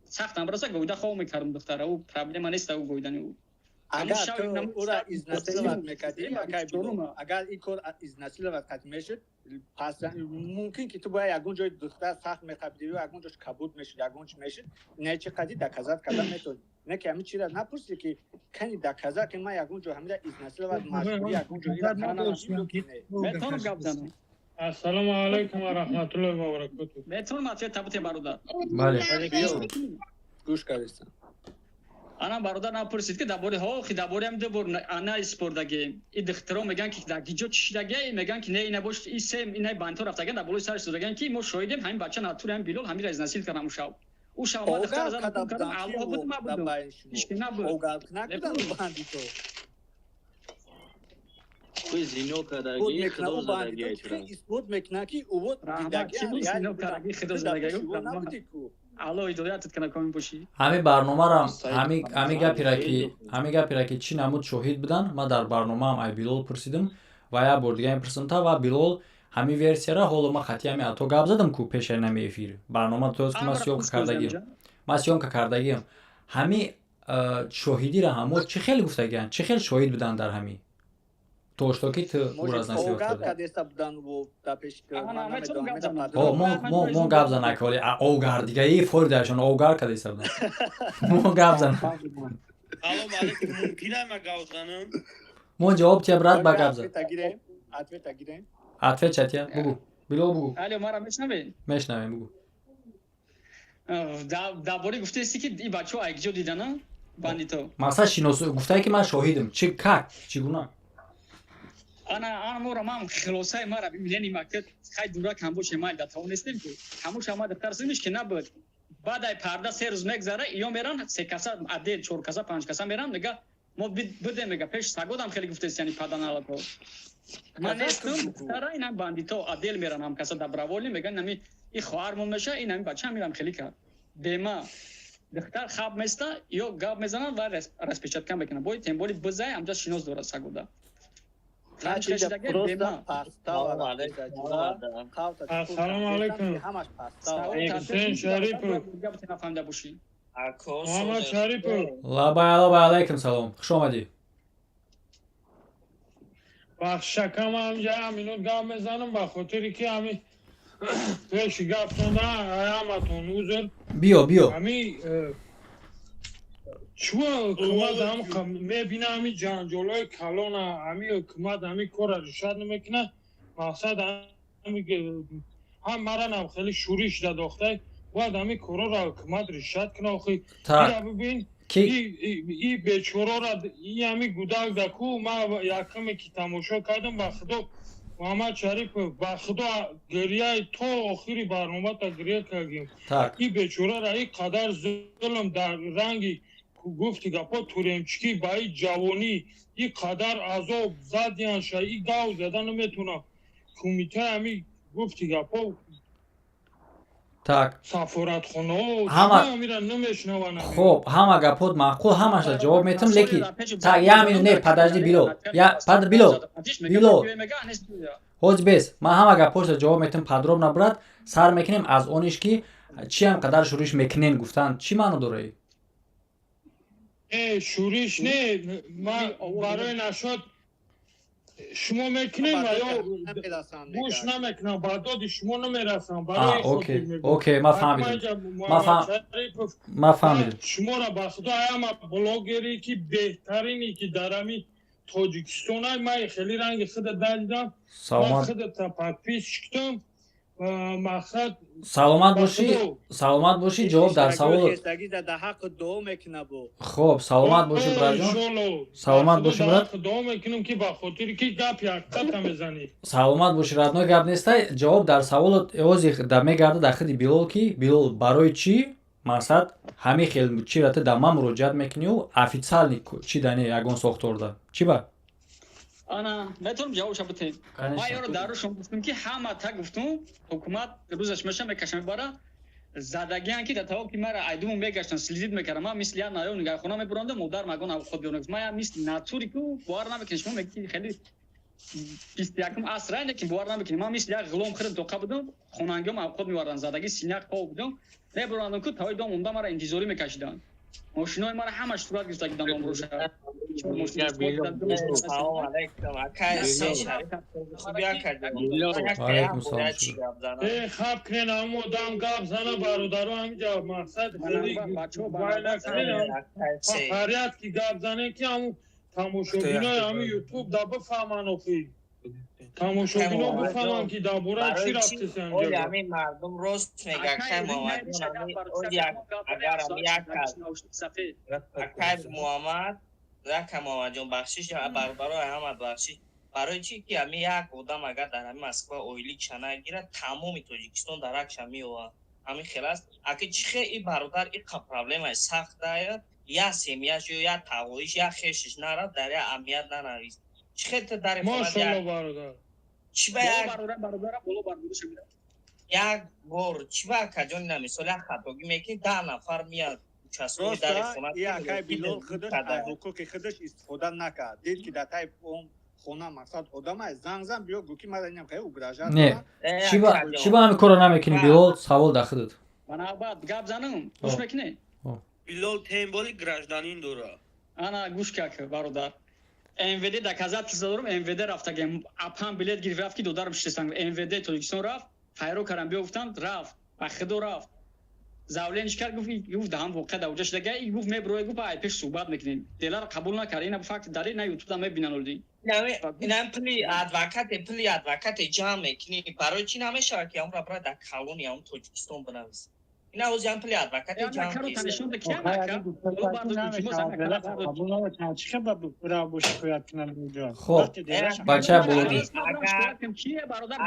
сахтам бираса, гоида хоб мекардам духтара, ӯ проблема нест, ӯ гоидани ӯ. Агар ту ӯра изнасиловать мекардӣ, агар ин кор изнасиловать кардӣ мешуд, пас мумкин ки ту бояд ягон ҷои духтар сахт меқабидӣ ё ягон ҷош кабуд мешуд, ягон чи мешуд. Не, чи қади доказать карда метавонӣ? Не ки ҳамин чизра напурсӣ ки кани доказать ки ман ягон ҷо ҳамира изнасиловать маҷбурӣ ягон ҷо. Метавонам гап занам? Ассалому алайкум ва раҳматуллоҳи ва баракотуҳ. Метавонам ответ табуте, бародар? Бале. Гӯш кардистам. Ана, бародар, напурсид ки дар бори ҳохи дар бори ҳам ду бор анализ спордагем. И духтаро мегӯянд ки дар гиҷо чишидагия, мегӯянд ки не, ина бош, и се ина бандҳо рафтаган, дар болои сараш додаган ки мо шоҳидем, ҳамин бача натури ҳамин Билол ҳамира изнасил кардам. Ӯ шав, ӯ шав ма духтара задам, кардам, аллоҳ буд, ма будум, ҳички набуд. Кӯи зино кардагӣ, худо задагӣ. Исбот мекунад ки ӯ зино кардагӣ, худо задагӣ. Алло ҳидоятат кана, комин бошӣ. Ҳамин барномарам, ҳамин гапира ки чӣ намуд шоҳид будан, ман дар барномаам ай Билол пурсидим ва як бор дига мепурсам та. Ва Билол ҳамин версияра ҳоло ман хати ҳами ато гап задам ку пешаи нами эфир барнома тост ки ман съёмка кардагиам, ман съёмка кардагиам. Ҳами шоҳидира ҳамо чӣ хел гуфтагианд, чӣ хел шоҳид буданд дар ҳами то что ки ту ӯро аз мо гап занак, ҳоли огар дига и фоидашон огар кадеста буданд, мо гап занак. Салом алейкум, мумкина ма гап занам? Мо ҷавоб тия, брат, ба гап зан. Ответ чатия, бугу, Билол, бугу. Алё, мара мешнавед? Мешнавем, бугу. Дар бораи гуфтаисти ки и бачаҳо айкҷо дидана. Бандито. Мақсад, шинос гуфтае, ки ман шоҳидам. Чи, как, чӣ гуна? Ана, ана, мора ман хилосаи мара бибинени мактаб хай дурак ҳам боше, май да тавонистем, ки ҳамуша ма духтар симиш ки набуд. Баъд ай парда 3 рӯз мегзара, иё меран се каса, отдел чор каса, панҷ каса меран, мега мо будем, мега пеш сагодам хеле гуфтест, яъни паданалато ман нестум, духтара инам бандито отдел меран, ҳам каса добровольно меган, нами и хоҳармон меша, ин ҳами бача мирам хеле кард бема. Духтар хаб места, ё гап мезананд ва распечатка мекунанд, бо тем более бизай ҳамҷа шинос дорад сагода. Просто пастава. Ассалому алайкум. Ҳамаш пастава. Ҳусейн Шарипов. Нафаҳмида бошӣ. Муҳаммад Шарипов. Лабай, лабай, алайкум салом, хуш омадӣ. Бахшакам, ҳамҷа минут гап мезанам, ба хотире ки ҳами пеши гаптона ҳаматон узр. Биё, биё. Ҳами чӯ ҳукумат ҳам мебина, ҳами ҷанҷолҳои калона, ҳами ҳукумат ҳами корра решать намекунад. Мақсад, ҳам маранам хеле шӯриш дадохтай, бояд ҳами корора ҳукумат решать кунад. Охи ира бибин, и бечорора, и ҳами гудак да ку. Ма якаме ки тамошо кардам, ба худо, Муҳаммад Шарипов, ба худо, гирияи то охири барномата гирия кардем. И бечорара и қадар зулм дар ранги гуфти гапо тюремщик ӣ, ба и ҷавонӣ и қадар азоб задиянша, и гав зада наметавонам. Кумитаи ҳами гуфти гапо сафоратхонаҳо ҳамира намешунаванд. Хоб, ҳама гапот маъқул, ҳамаша ҷавоб метам, леки так, як минут, не, подожди, Билол, я под Билол, Билол, ҳози бес, ман ҳама гапҳоша ҷавоб метам подробно, брат. Сар мекунем аз ониш, ки чи ҳам қадар шӯриш мекунен гуфтан чӣ маъно дорад? Не, шӯриш не, ман барои нашод шумо мекунем ва ё гӯш намекунам, ба доди шумо намерасам. Окей, ман фаҳмидам, ман фаҳмидам. Шуморо ба худо ҳама блогере ки беҳтарине ки дар ҳами Тоҷикистон, ман хеле ранги худа дадидам, ман худата подписчик там, мақсад. Саломат бошӣ, саломат бошӣ. Ҷавоб дар савол. Хоб, саломат бошӣ, братҷон, саломат бошӣ, брат. Дуо мекунам, ки ба хотире ки гап якқата мезанӣ. Саломат бошӣ, родной, гап нестай. Ҷавоб дар саволот ози да мегарда дар худи Билол, ки Билол, барои чӣ, мақсад, ҳамин хел чира ту да ман муроҷиат мекунию официальный чи дани ягон сохторда чӣ ба? Ана, метавонам ҷавобша битем? Ман ёро дар рӯшон гуфтум, ки ҳама та гуфтум, ҳукумат рӯзаш меша, мекаша, мебара. Задагиан ки дар тавоб ки мара айдуму мегаштан, следить мекардам. Ман мисли як наём нигаҳхона мебурандам, модар магон худ биён. Ман мисли натури ку бовар намекунед, шумо мегӯед, ки хеле 21-ум аср ай, лекин бовар намекунед. Ман мисли як ғулом хирм тоқа будам, хонангиём авқот меварданд, задаги синяк хоб будам, мебурандам ку тавои дом онда мара интизорӣ мекашиданд. Мошинои мара ҳамаш сурат гирифта гидам номроша. Салом алейкум, акай Шариф, хуби Алейкум салом. Э, хаб кунен, ҳам одам гап зана, бародаро, ҳамҷа мақсад хеле вай накунен, порядке гап занен, ки ҳамун тамошобинои ҳами Ютуб да бифаҳман, охи тамошобино бифаҳман, ки дар бораи чӣ рафтеси. Оли ҳамин мардум рост мега, акай Муҳаммадҷон, агар як акай Муҳаммад, яка Муҳаммадҷон, бахшиш, барои ҳама бахшиш. Барои чӣ ки ҳами як одам агар дар ҳами Москва ойликша нагирад, тамоми Тоҷикистон дар акша меояд. Ҳамин хел аст. Аки чӣ хел и бародар иқа проблемаи сахтая, я семья ш ё я тағоиш, я хешиш нарав, дар я амният нанавис, чӣ хел ту дари Мошалло, бародар. Чӣ ба як бор, чӣ ба акаҷон, ина мисол, як хатогӣ мекунӣ, 10 нафар мияд участковый дари хона. Акай Билол худаш аз ҳуқуқи худаш истифода накард, дид ки дар таи хона мақсад одама занг зан, биё гӯ, ки мара инам хеле угрожать. Не, чӣ ба ҳамин корро намекунӣ, Билол? Савол дар худат. Ба навбат гап занам, гӯш мекунӣ? Билол темболи гражданин дора. Ана, гӯш как, бародар, МВД доказательство дорам. МВД рафтагем, апам билет гирифт, рафт, ки додарам шиштан. МВД Тоҷикистон рафт, хайро карам, биё гуфтам, рафт, ба худо рафт, заявление кард, гуфт даҳам воқеа дар уҷа шудага. Гуфт меброя, гуфт ай пеш суҳбат мекунем. Деларо қабул накард. Ина факт дари на Ютубда мебинан олди. Инам пули адвокате ҷамъ мекунӣ, барои чӣ намешавад, ки ҳамра бира дар колония ҳам Тоҷикистон бинавис? Ина ози ам пули адвокати ҷамъ Хоб, бача блоги.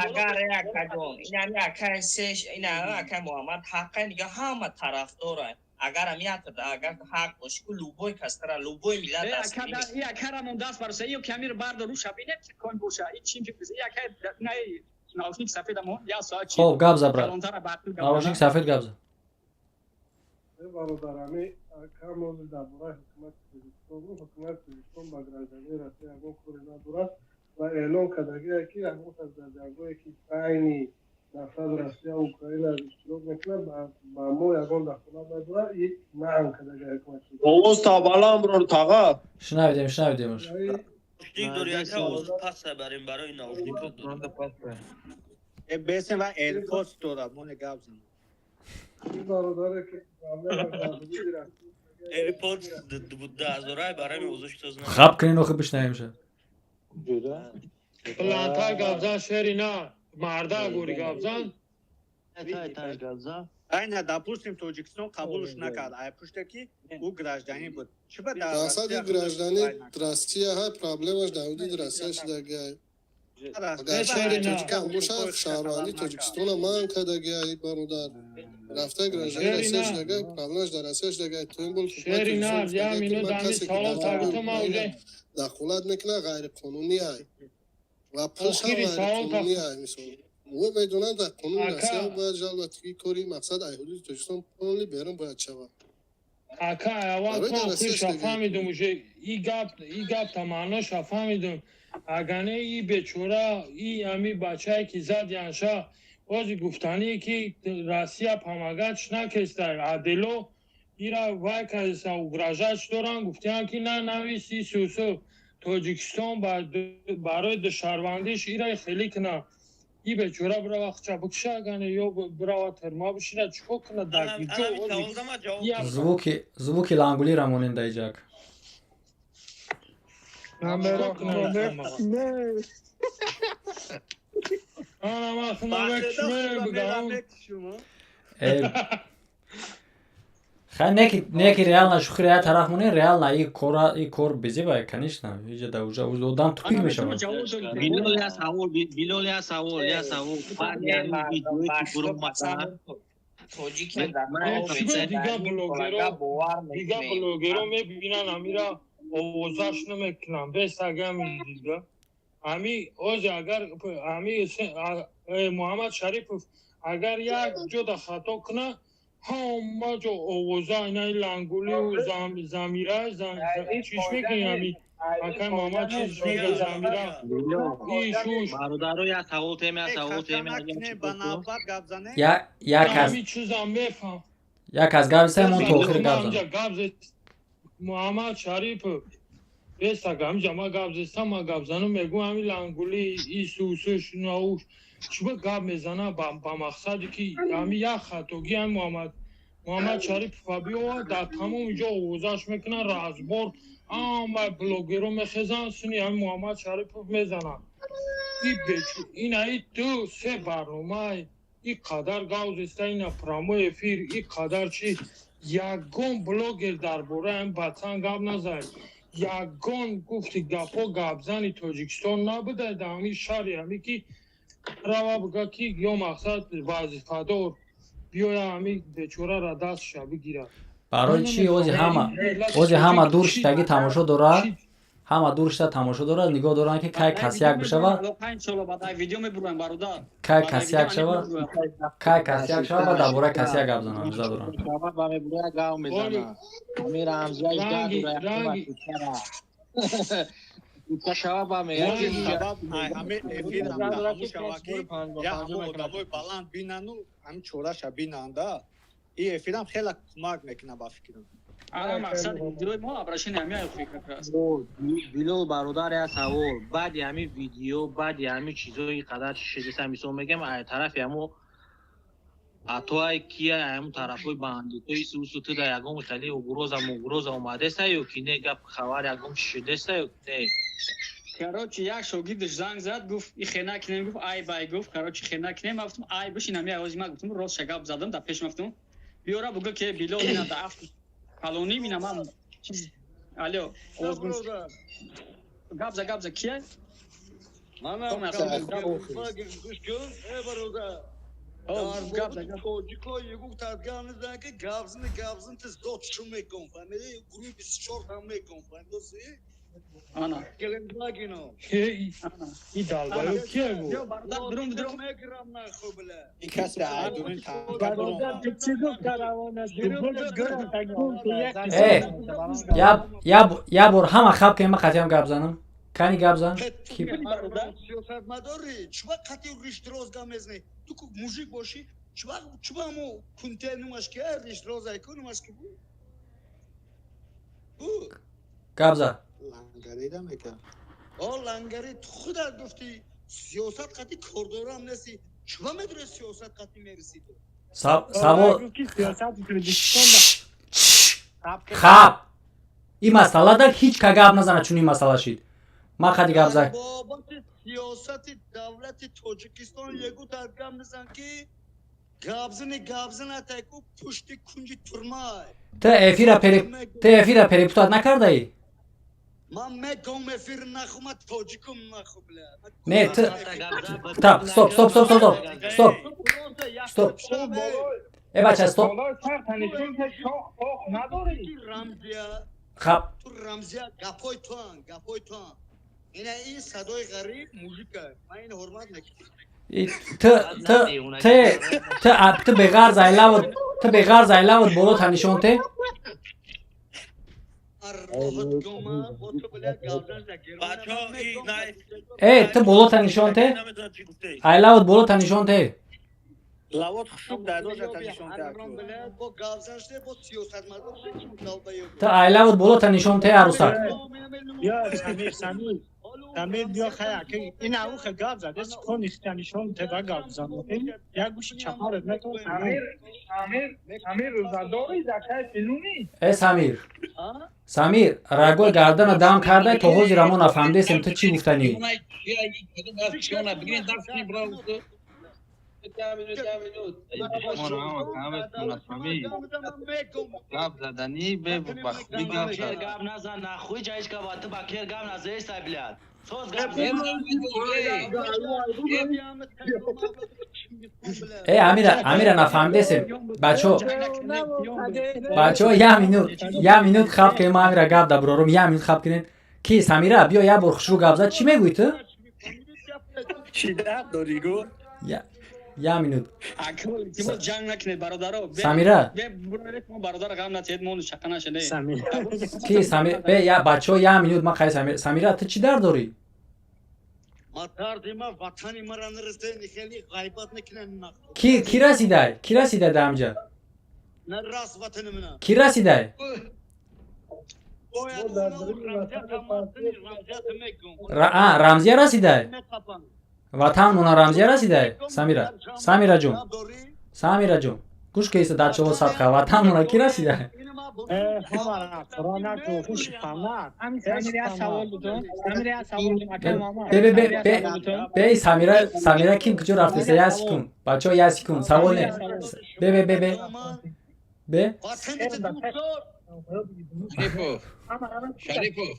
Агар якаҷон, инами акай сеш, ина акай Муҳаммад ҳаққай нига ҳама тарафдора. Агар ам як агар ҳақ боши ку любой кастара, любой миллат дастгирӣ. Якарамон даст бароса, ё камир бардор руша бинем чи кон боша. И чим фикр, яка най наушник сафедам я соат чи. Хоб, гап за, брат. Наушник сафед гап за. Бародар, ами акам ҳозир дар бораи ҳукумати Тоҷикистон гуфт. Ҳукумати Тоҷикистон ба граждании Россия ягон коре надорад ва эълон кардагие, ки ягон кас дар ҷангое, ки байни мақсад Россия Украина иштирок мекунад, ба мо ягон дахолат надорад и манъ кардагия ҳукумати. Овоз та баланд брор, таға. Шунавидем, шунавидемш. Наушник дори, ака, овоз паста барем барои наушник. Бесен ва AirPods дорад, моне гап зан. Бародаре ки AirPods 2000 барои овозаш тоз. Хаб кунин, охи бишнавемша. Баландтар гап зан, шери на марда гури гап зан. Айна, допустим, Тоҷикистон қабулш накард, ай пуште ки ӯ гражданин буд. Чӣ ба дар Мақсади гражданин Россия ҳай, проблемаш дар ҳудуди Россия шудагиай. Агар шаҳри тоҷикам бошад, шаҳрвандии Тоҷикистона манъ кардагиай. Бародар, рафта гражданин Россия шудагай, проблемаш дар Россия шудагай. То ин бол касе ки дар дахолат мекунад, ғайриқонунӣ ай ва пулшам ғайриқонунӣ ай. Мисол, ӯ медонад, дар қонуни Россия бояд жалбатии кори мақсад ай ҳудуди Тоҷикистон полный берун бояд шавад. Ака, аввал то охирша фаҳмидум, уже и гапта маъноша фаҳмидум. Агар не, и бечора, и ами бачае ки зад янша, бози гуфтание ки Россия помогать накеста, адело ира вай кардеса, угрожать доран, гуфтиян ки на нависи сусу Тоҷикистон барои душарвандиш ира хеле кина. И бечора бирава хча бикша, агане ё бирава терма бишина, чикор кина дар ҷо? Звуки лангулира монен да иҷак. Ана ман хунамекшме бигам. Хай, неки реально шухи я тараф монен, реально и кора и кор безеба, конечно, иҷа да уже одам тупик мешавад. Билол, я савол, Билол, я савол, я савол. Баъди ҳамин видеое ки буромадан Дига блогеро мебинан, амира овозаш намекунам бес агами дига ами ози агар ами Муҳаммад Шарипов агар як ҷода хато куна, ҳама ҷо овоза инаи лангулию замира чиш мекунӣ, ами акай Муҳаммад чиз мега, замира ишуш. Бародаро, я савол тем, я савол тем. Як аз ами чизам мефаҳм. Як аз гап зесем, он то охир гап зан. Гап Муҳаммад Шарипов бестага ҳамҷа ма гап зестам, ма гап занам, мегӯм ҳами лангули исусуш науш чиба гап мезана ба мақсаде ки ҳами як хатогӣ ҳами Муҳаммад Шарипов биёвад, дар тамоми ҷо овозаш мекунанд, разбор ҳама блогеро мехезанд, суни ҳами Муҳаммад Шарипов мезананд. Инаи ду се барнома и қадар гав зеста, ина прямой эфир, и қадар чи, ягон блогер дар бораи ҳами бацан гап назад, ягон гуфти гапҳо гапзани Тоҷикистон набуда дар ҳамин шаҳри ҳами ки рава бига ки ё мақсад вазифадор биёя ҳами бечораро дастша бигирад. Барои чӣ ози ҳама дур шидаги тамошо дорад, ҳама дур шида тамошо дорад, нигоҳ доранд, ки кай касяк бишавад, кай касяк шавад, кай касяк шавад ва дар бораи касяк гап зананд, иза доранд. Ба мебурая гав мезана. Ами рамзияш шава ба Сабаб ҳами эфирам ҳаму шава, ки я ҳаму одамои баланд бинану ҳами чораша бинанда, и эфирам хеле кӯмак мекунад ба фикрам. Ана мақсади видеои мо обращение ҳами ай как раз. Билол бародар, я савол. Баъди ҳами видео, баъди ҳами чизои қадар чи шидеса, мисол мегем, ай тарафи ҳамо атоай кия, ҳамун тарафҳои бандитои сусу туда ягон хеле угроза мугроза омадеса ё ки не, гап хабар ягон чи шидеса ё не? Короче, як шогирдаш занг зад, гуфт, и хена кинем, гуфт, ай бай, гуфт, короче, хена кинем. Ман гуфтам, ай бишин, ҳами овози ман, гуфтам, ростша гап задам, дар пеш гуфтам. Биёра бугӯ ки Билол ина да афт фалоним ина ман чиз. Алло, овоз гум шуд. Гап за, гап за, кия? Манам гӯш кун, э бародар. Гап за, гап. Тоҷико егук тадган низан ки гавзни гавзн тиз дод шу мекун, фаҳмиди? Гурӯҳи 24 ҳам мекун, фаҳмидоси? Ана. Гелендвагено. И далбаю кия бу? Биё бародар, дурум дурум. Мегирам наху била. Ин касе айдурин. Бародар, ту чӣ гуфта равона? Э, я бор ҳама хаб кунем, ман қатъиам гап занам. Кани, гап зан. Ки? Сиёсатмадори чуба қатъи риштроз гап мезанӣ? Ту ку мужик бошӣ, чуба чуба ҳамо кунте нумаш ки риштроз айку нумаш ки бу? Бу. Гап зан. Лангарида мекард. О лангари, ту худат гуфтӣ сиёсат қатъи кордорам нести. Чуба медури сиёсат қатъи мерисӣ ту? Савол. Хаб. Ин масъала ҳеҷ ка гап назана, чун ин масъала шид. Ман қади гап зад. Бобати сиёсати давлати Тоҷикистон ягу гап мезан ки гапзани гапзана тайку пушти кунҷи турмай. Ту эфира перепутать накардаӣ? Ман мегом эфир наху, ман тоҷикум наху бля. Не, ту так, стоп, стоп, стоп, стоп, стоп, стоп, стоп. Э бача, стоп. Болои сар танишон ка шох пох надорӣ. Рамзия. Хаб. Ту рамзия, гапҳои туан, гапҳои туан. Ина ин садои ғариб мужика. Ман ин ҳурмат мекунам. Ту ту ту ту ту беғарз айлавод, ту беғарз айлавод боло танишон те. Бачаҳо, Э, ту боло танишон те. Айлавод боло танишон те. Лавот хушук дадоша танишон те. Бо гапзан шуде, бо сиёсатмадор шуде. Ту айлавод боло танишон те, арусак. Я Самир, Самир. Самир, биё хая, ин ауха гап зад, эс кони нишон те ба гап зан. Як гӯши чапарат метон. Самир, Самир, Самир рӯзадори закаи филуни. Э Самир. Самир, рагои гардана дам кардай, то ҳозира мо нафаҳмидесем ту чӣ гуфтанӣ. Пиёна бигирен, даст кунем, бро. Гап заданӣ бе ба хуби гап зад. Гап назан нахуй, ҷаишка ба ту ба кер гап назаеста, блядь. Соз гап. Э Амира, Амира нафаҳмидесем. Бачо, бачо, я минут, я минут хаб кунем, ман Амира гап даброрум, я минут хаб кунем. Ки Самира, биё як бор хушрӯ гап зад, чӣ мегӯӣ ту? Чӣ дард дорӣ гӯ? Я минут. Акол, илтимос, ҷанг накунед, бародаро. Самира. Бе буроред, мо бародар ғам натиҳед, мо шақа нашене. Ки Самир, бе я бачо, я минут, ман қай Самир, Самира, ту чӣ дард дорӣ? Ма дарди ма ватани мара нарасе, хеле ғайбат мекунан наху. Ки расидай? Ки расидай дар ҳамҷа? На рас ватани мана. Ки расидай? Бояд рамзия мекун. А, Рамзия расидай? Ватан мона Рамзия расидай? Самира, Самира ҷон. Самира ҷон. Гӯш киса дачаҳо садқа, ватан мона ки расидай? Э, ҳамара, Қуръон ку хуш пама. Самир, як савол будум. Самир, як савол будум, ака Муҳаммад. Бе бе бе бе бе Самира, Самира ким куҷо рафтеса? Я секунд. Бачаҳо, я секунд. Савол не. Бе бе бе бе. Бе. Шарипов, Шарипов,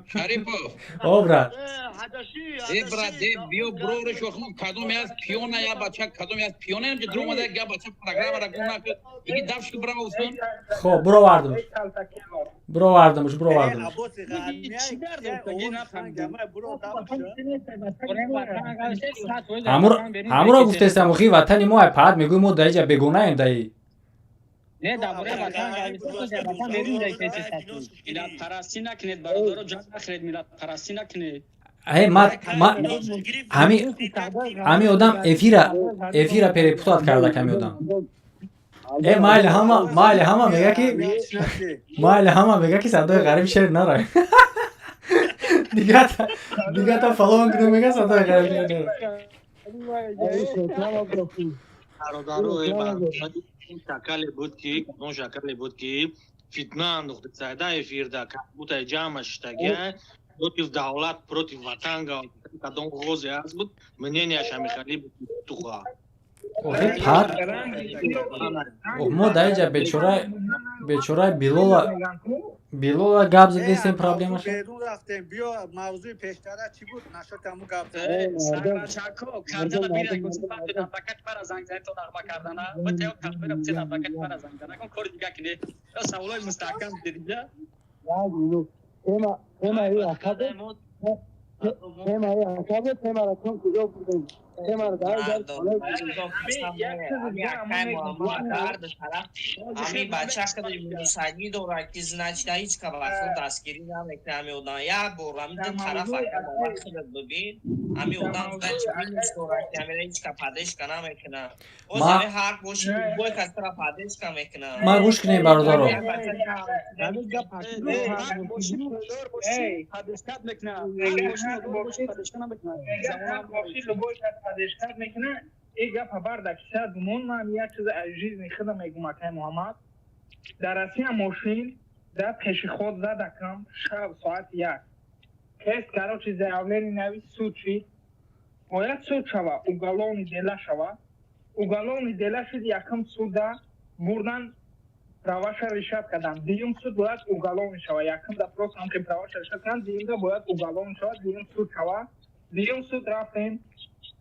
Шарипов. О брат. Э брат, э биё брориш охмон кадоме аз пиёна я бача, кадоме аз пиёна ям ҷи омада я бача программара гум накард. Биги дафши браво усон. Хоб, бировардумш. Бировардумш, бировардумш. Чӣ дард дорӣ? Нафаҳмидам. Ҳамуро гуфтестам, охи ватани мо ай паҳат мегӯй, мо дар иҷа бегонаем даи. Не, дар бораи ватан гап ватан берун ҷай кеси сату. Миллатпарастӣ накунед, бародаро, ҷанг нахӯред, миллатпарастӣ накунед. Э ма ма ҳами одам эфира перепутать карда ками одам. Э майли ҳама, майли ҳама мега ки, майли ҳама мега ки садои ғариб шер нарай. Дигата фалон кунем, мега садои ғариб шер нарай. Бародаро, ин шакале буд ки, он шакале буд ки фитна андохта сайда эфирда, как будто ҷамъа шиштагия против давлат, против ватан, кадом ғозе аст буд, мненияш ҳамихали буд туха. Охи пар мо дар инҷа бечораи Билола гап задестем, проблемаш. Берун рафтем, биё, мавзӯи пештара чӣ буд? Нашод ҳамун гап. Сарбачако картала бира, гуфт адвокат мара занг зад, то нағма кардана битео картара битед, адвокат мара занг зад, накун кори дига кине, ё саволои мустаҳкам дидида. Тема, тема и акабе, тема и акабе, темара кун куҷо бурдем? Темара дар Ами бача кади мусагӣ дорад, ки значит ҳеҷ ка вақт дастгирӣ намекунад ами одам. Як бор ами ду тараф худат бибин, ами одам значит минус дорад, ки амира ҳеҷ ка поддержка намекунад. Боз ами ҳақ боши, любой кас тара поддержка мекунад. Ма гӯш кунем, бародаро. Поддержка мекунад. Поддержка мекунад. Ин гапа барда киса думон, ман як чиз аз жизни худам мегум, акай Муҳаммад. Дар Россия мошин дар пешеход задакам, шаб соати 1. Кес, короче, заявление навис, суд шид. Бояд суд шава, уголовный дела шава. Уголовный дела шид, якум суда бурдан, праваша решат кардам. Дуюм суд бояд уголовный шава. Якум допрос ҳам ки праваша решат кардам, дуюмда бояд уголовный шава, дуюм суд шава. Дуюм суд рафтем,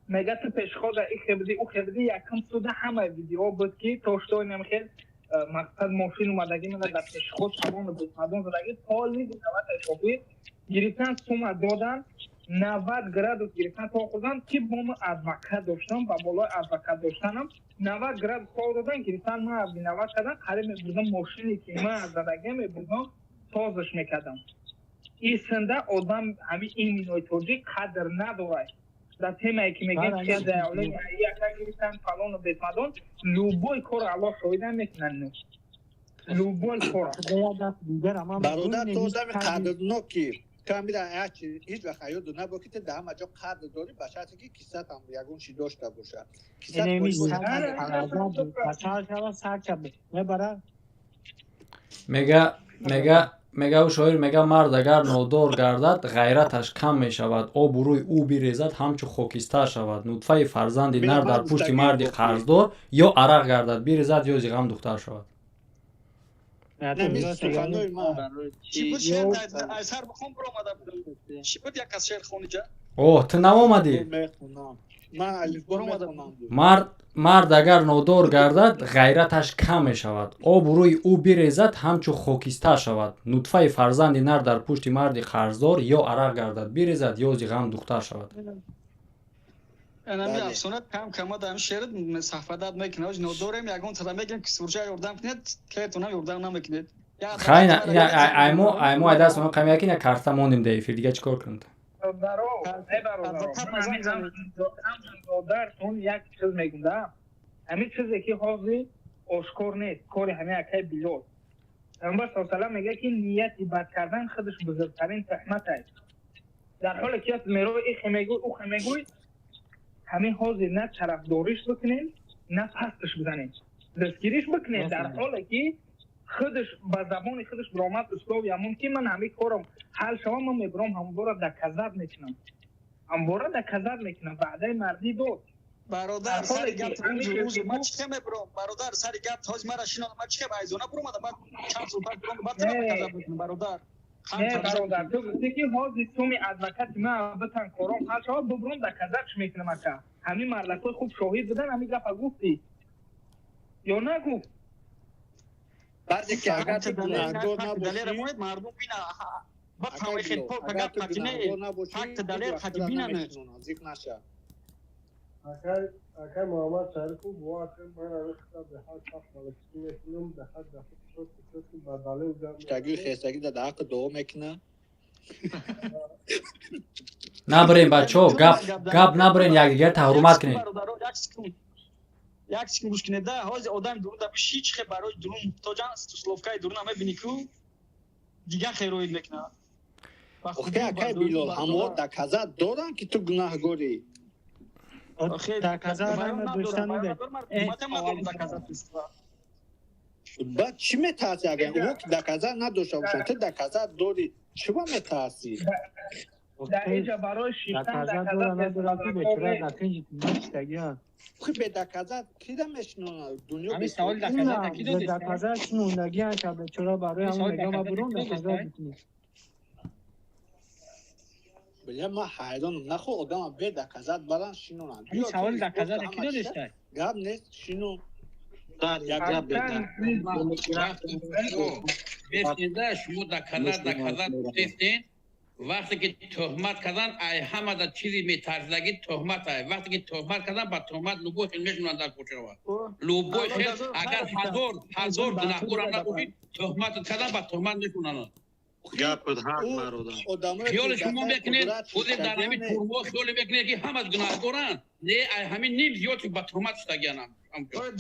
мега ту пешхода и хебди, у хебди. Якум суда ҳама видео буд, ки то что инам хел мақсад мошин омадагӣ мена дар пешход салону бесмадон задаги, полный виновата шофир гирифтан, сума додан, 90 градус гирифтан то хӯрдан, ки бо ма адвокат доштам, ба болои адвокат доштанам 90 градус то додан, гирифтан, ма виноват кардан. Қариб мебурдам мошине ки ма задагӣ, мебурдам, созиш мекардам. Исында одам ҳамин иминои тоҷик қадр надорад. Дар темае ки мегӯем, заявление яка гирифтан, фалону бесмадон, любой кор Аллоҳ шоҳида мекунанд, любой кор. Бародар, ту одами қадрноки, ту ҳамира ҳеҷ вақт ҳаёт набо, ки ту дар ҳама ҷо қадр дорӣ, ба шарте ки кисатам ягон чи дошта бошад. Мега ӯ шоир, мега: мард агар нодор гардад, ғайраташ кам мешавад, обу рӯй ӯ бирезад, ҳамчу хокистар шавад. Нутфаи фарзанди нар дар пушти марди қарздор ё арақ гардад бирезад, ё зиғам духтар шавад. Чӣ буд шеър? Айсар бихон, биромада будам. Чӣ буд, як аз шеър хониҷа? Оҳ, ту наомадӣ. Мард агар нодор гардад, ғайраташ кам мешавад, обу рӯи ӯ бирезад, ҳамчу хокистар шавад. Нутфаи фарзанди нар дар пушти марди қарздор ё арақ гардад бирезад, ё зиғам духтар шавад. Анами афсона кам кама дар шеър саҳфадат мекунад. Нодорем, ягон тара мегӯем, ки сурҷа ёрдам кунед, каятонам ёрдам намекунед. Хайна, аймо, аймо, ай даст қами яки на карта мондем дар эфир, дига чӣ кор кунем? Бародаратон, як чиз мегум да, ҳамин чизе ки ҳозир ошкор нест, кори ҳамин акай Билол. Пайғамбар са салам мегӯяд, ки нияти бад кардан худаш бузургтарин туҳмат аст. Дар ҳоле ки мерои ихе мегӯй, ухе мегӯй, ҳамин ҳозир на тарафдориш бикунем, на пасташ бизанем, дастгириш бикунем, дар ҳоле ки худаш ба забони худаш биромад, услоби ҳамон ки ман ҳамин корам ҳал шавам, ман мебиром, ҳамвора доказать мекунам, ҳамвора доказать мекунам, ваъдаи мардӣ дод. Бародар, сари гап рӯз ман чӣ мебиром, бародар, сари гап ҳоз мара шино, ман чӣ айзона биромада, ман чанд сол пас биром, баъд доказать мекунам, бародар. Не, бародар, ту гуфтӣ, ки ҳозир суми адвокати ман битан, кором ҳал шавад, бибиром, доказать мекунам. Ака, ҳамин мардакҳои хуб шоҳид будан, ҳамин гапа гуфтӣ ё нагуфт? Баъзе ки агар ту гунаҳгор набошӣ, мардум бина, факт далер қади бинанд. Зиқ наша. Акай Муҳаммад Шарифов, бовар кун, ман ҳамин хита беҳад сахт малакӣ мекунам, беҳад дафъа чотки ба далел гап. Штаги хестагӣ дар ҳаққи дуо мекунад. Набарем, бачаҳо, гап гап набарен, якдигар ҳурмат кунед. Як секунд гӯш кунед да. Ҳозир одами дурун да биши, чӣ хел барои дурун муҳтоҷан, словкаи дуруна мебинӣ, ку дигар хел роид мекунад. Охе, акай Билол, ҳамоҳо доказать доранд, ки ту гунаҳгорӣ. Доказать доштан. Баъд чӣ метарсӣ, агар онҳо ки доказать надошта бошанд, ту доказать дорӣ, чиба метарсӣ? Дар инҷа барои шиштан Доказать дора надора ки бечора дар кунҷи чиштагиан. Хи бе доказать кида мешинонад? Дунё Ҳамин савол доказать да ки додест? Доказать шинондагиан ка бечора барои Ҳамин ҳамон савол мегам доказать бурун ки додест? доказать бикунӣ. Бля, ман ҳайронам. Нахо одама бе доказать баран шинонанд. Ҳамин савол доказать да ки додест? Гап нест, шино. Бесинда шумо доказать доказать гуфтестен. Вақте ки тӯҳмат кардан, ай ҳамада чизи метарсидагӣ тӯҳмат ай. Вақте ки тӯҳмат кардан, ба тӯҳмат любой хел мешунанд дар кӯчава. Любой хел, агар ҳазор ҳазор гунаҳкорам набошӣ, тӯҳмат кардан, ба тӯҳмат мешунанд. Гапат ҳақ, бародар. Хиёли шумо мекунед, ҳозир дар ҳамин турмо хиёле мекунед, ки ҳама гунаҳкоранд. Не, ай ҳамин ним зиёд ба тӯҳмат шудагианам.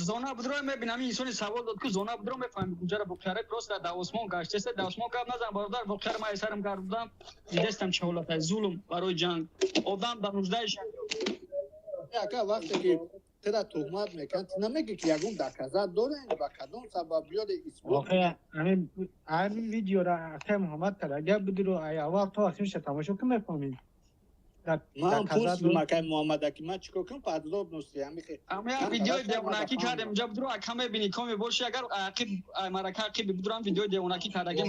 Зона будро мебинам, инсони савол дод, ки зона будро мефаҳми куҷара воқеаре просто дар осмон гаштеста. Дар осмон гап назан, бародар. Воқеаро ман сарам гардудам, дидестам чӣ ҳолат аст. Зулм барои ҷанг, одам дар нуждаи. Ака, вақте ки тира туҳмат мекунанд, ту намегӣ, ки ягон доказать дорем, ба кадом сабаб биёре исбот. Воқеа ҳамин видеора акай Муҳаммад карда будиро, ай аввал то охирша тамошо кун, мефаҳмӣ. Ман пурсидум акай Муҳаммад, ки ман чикор кунам, подробности ҳамихе. Ҳамин видеои девонакӣ кардем, инҷа будро ака мебинӣ, коме боши, агар ақиб марака ақиб будурам, видеои девонакӣ кардагем.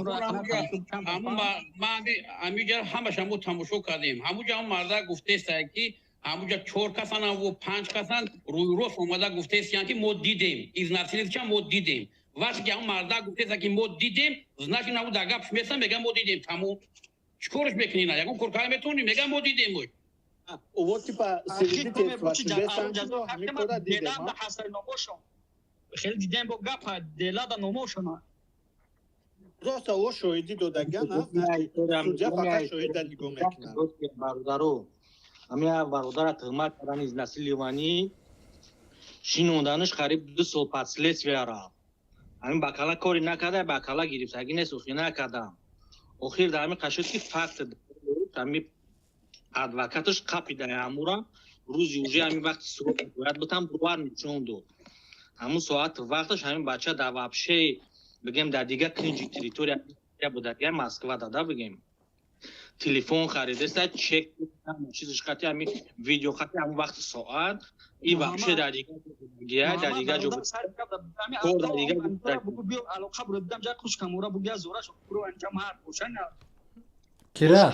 Ман ҳамиҷа ҳамаша мо тамошо кардем. Ҳамуҷа ҳам марда гуфтеста, ки ҳамуҷа чор касан ва панҷ касан рӯйрост омада гуфтестиян, ки мо дидем изнасиловича, мо дидем. Вақте ки ҳамун марда гуфтеста, ки мо дидем, значит, ҳамун дар гапш места, мегӯям мо дидем, тамом. Чӣ корш мекунӣ? На ягон кор карда метавонӣ? Мегӯям мо дидем. Вот типа Хеле дидем, бо гапа делада номошона. Просто о шоҳидӣ додаган, судья фақат шоҳида нигоҳ мекунад. Бародаро, ҳамин бародара туҳмат кардан, изнасилованӣ, шинонданаш қариб 2 сол под следствие рафт. Ҳамин бакала кори накарда, бакала гирифтагӣ нест, охир накардам. Охир дар ҳамин қашуд, ки факт ҳамин адвокаташ қапида ҳамура рӯзи уже ҳамин вақти суд бояд бутам бовар нишон дод. Ҳамун соати вақташ ҳамин бача дар вообще бигем дар дигар кунҷи территория буда, дигар Москва дада, бигем телефон харидеста, чек чизиш қати ҳамин видео қати ҳамун вақти соат и вообще дар дигар ҷо кор дар дигар. Алоқа буро дидам, ҷа хушкамура бугя зора шо буро анҷам ҳар бошан. Кира.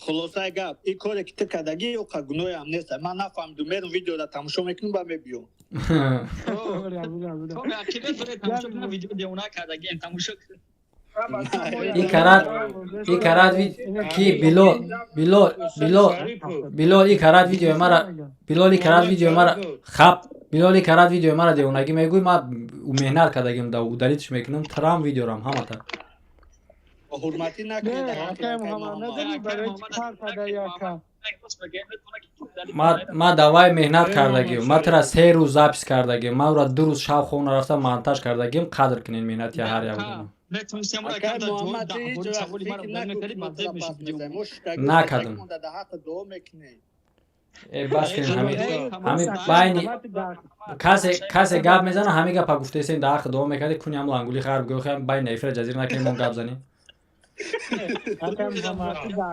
Хулосаи гап, ин коре ки ту кардагӣ, оқа гуноҳам нест. Ман нафаҳмидум, мерам видеода тамошо мекунам, ба мебиём. Видео девона кардагием, тамошо. И карат ки Билол, Билол, Билол, Билол и карат видеои мара, Билол и карат видеои мара хап, Билол и карат видеои мара девонагӣ мегӯй. Ма меҳнат кардагим, да удалить мекунам трам видеорам ҳамата. Ҳурматӣ накунед. Муҳаммад. Ма давай меҳнат кардагим, ма тира 3 рӯз запись кардагим, ма ура 2 рӯз шаб хоб нарафта монтаж кардагим. Қадр кунед меҳнати ҳар як одама. Накардам. Бас кунед. Ҳами байни касе гап мезана, ҳами гапа гуфтесем, дар ҳаққи дуо мекарди куни ҳам лангули хар гӯ, байни эфира ҷазира накунем, мо гап занем.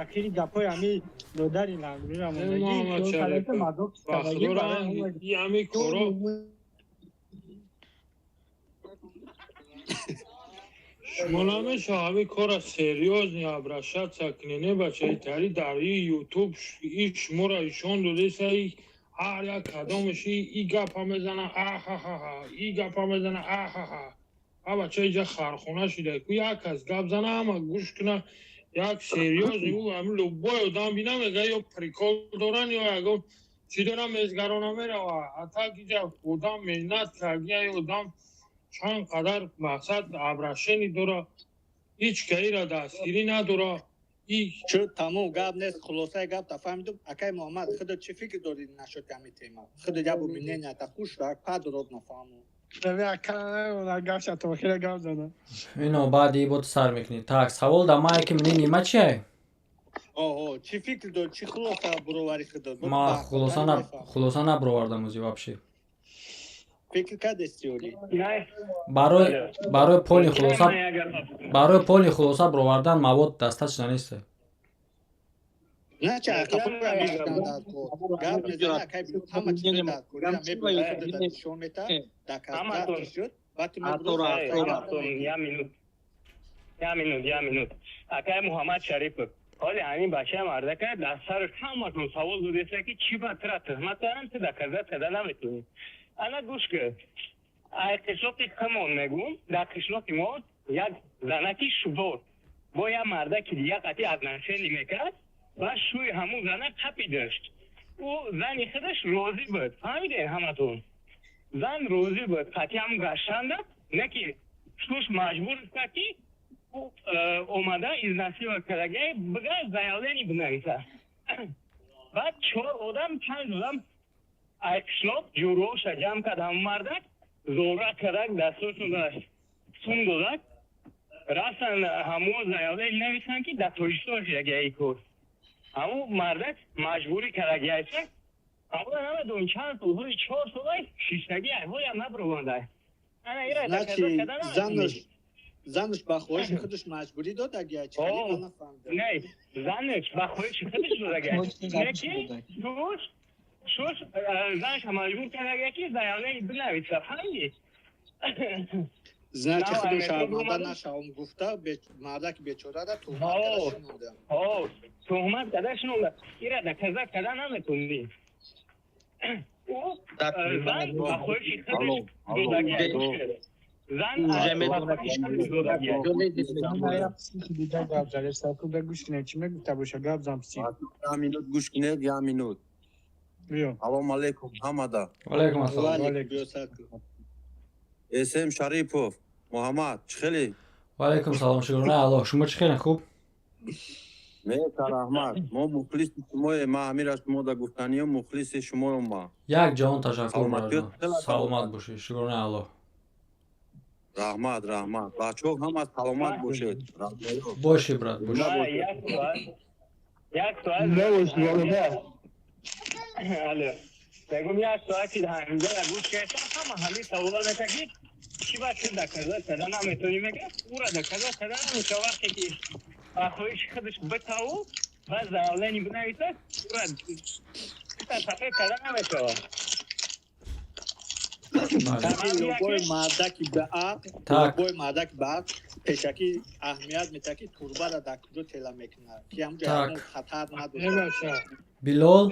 Охири гапҳои ҳами додари лангулира. Ҳами коро шумо намешава, ҳами кора серьёзно обращаться кунед. Не, бачаи тари дар и Ютуб и шуморо ишон додеса, и ҳар як кадомаш и гапа мезана, ахахаха, и гапа мезана, ахаха. А бача иҷа хархона шуда ку, як кас гап зана, ҳама гӯш куна. Як серьёзный ӯ ҳами любой одам бина, мега ё прикол доран, ё ягон чӣ дорам, мезгарона мерава. А так иҷа одам меҳнат кардия, одам чанд қадар мақсад обращение дора, ҳеҷ каира дастгирӣ надора. Чӯ, тамом, гап нест. Хулосаи гап та фаҳмидум. Акай Муҳаммад, худо чӣ фикр дорӣ нашуд ҳами тема? Худо ябу мнения та хуш рак падрод нафаҳму. Ино баъди бо ту сар мекунӣ. Так, савол да мае ки мнение ма чие? Оҳо, чӣ фикр дорӣ, чӣ хулоса буроварӣ худо? Ма хулоса набуровардам ози вообще. Фикр кардести оли? Барои поли хулоса баровардан мавод достаточно нест. На ча қафо мешидан дар кор. Гап мезани акай Билол ҳама чизро дар корира мебурад, худро нишон мета, доказать шуд, баъд ту мебурад. Я минут. Я минут, я минут. Акай Муҳаммад Шарипов. Ҳоли ҳамин бачаи мардака дар сараш ҳаматон савол додеса, ки чӣ ба тира туҳмат дорам, ту доказать карда наметавонӣ. Ана гӯш кун. Ай қишлоқи химон мегӯм, дар қишлоқи мо як занаки шудор бо як мардаки дига қатъи отношение мекард ва шӯи ҳамун зана қапи дошт. Ӯ зани худаш розӣ буд. Фаҳмидед ҳаматон? Зан розӣ буд қатъи ҳамун гаштанда, не ки шӯш маҷбур кард, ки омада изнасиловать кардагиа бига заявление бинависа. Баъд чор одам, панҷ одам ай қишлоқ ҷӯроша ҷамъ кард, ҳамун мардак зора кардак, дастошон сум додак, рафтан ҳамун заявление нависанд, ки дар Тоҷикистон шидагиа и кор. Ҳамун мардак маҷбурӣ кардагиаша. Ҳамура намедонам чанд сол, ҳоли 4 сола шиштагӣ, ҳоям набурованда. Ана ира занаш занаш ба хоҳиши худаш маҷбурӣ додагия чи? Не, занаш ба хоҳиши худаш додагия, не ки шуш занаша маҷбур кардагия, ки заявление бинависа, фаҳмидӣ? Значит, худо шарманда нашавам гуфта, мардаки бечорара туҳмат карда шинонда. Туҳмат карда шинонда. Ира доказать карда наметонӣ. Ӯ зан ба хоҳиши худаш додагия, зан ба Гӯш кунед, чӣ мегуфта боша, гап зан пси. Я минут гӯш кунед, я минут. Салом алейкум ҳамада. Алейкум ассалом. Эсем Шарипов Муҳаммад, чӣ хеле? Ваалайкум салом, шукрона Аллоҳ. Шумо чӣ хеле, хуб? Мека, раҳмат. Мо мухлиси шумое, ма ҳамира шумо да гуфтаниё, мухлиси шумоам ма. Як ҷаҳон ташаккур, саломат бошед, шукрона Аллоҳ. Раҳмат, раҳмат. Бачаҳо ҳама саломат бошед. Боши, брат, боши. Як соат алло, мегум, як соати ҳаминҷа гӯш кардам, ҳама ҳамин савола мета, ки чӣ ба ту доказать карда наметавонӣ, мега ура доказать карда намеша. Вақте ки ба хоҳиши худаш битаву ва заявление бинависад, ура сафед карда намешавад. Любой мардаки ба ақл, любой мардаки ба ақл пешакӣ аҳамият метиҳад, ки турбара дар куҷо тела мекунад, ки ҳамҷо ягон хатар надорад. Билол.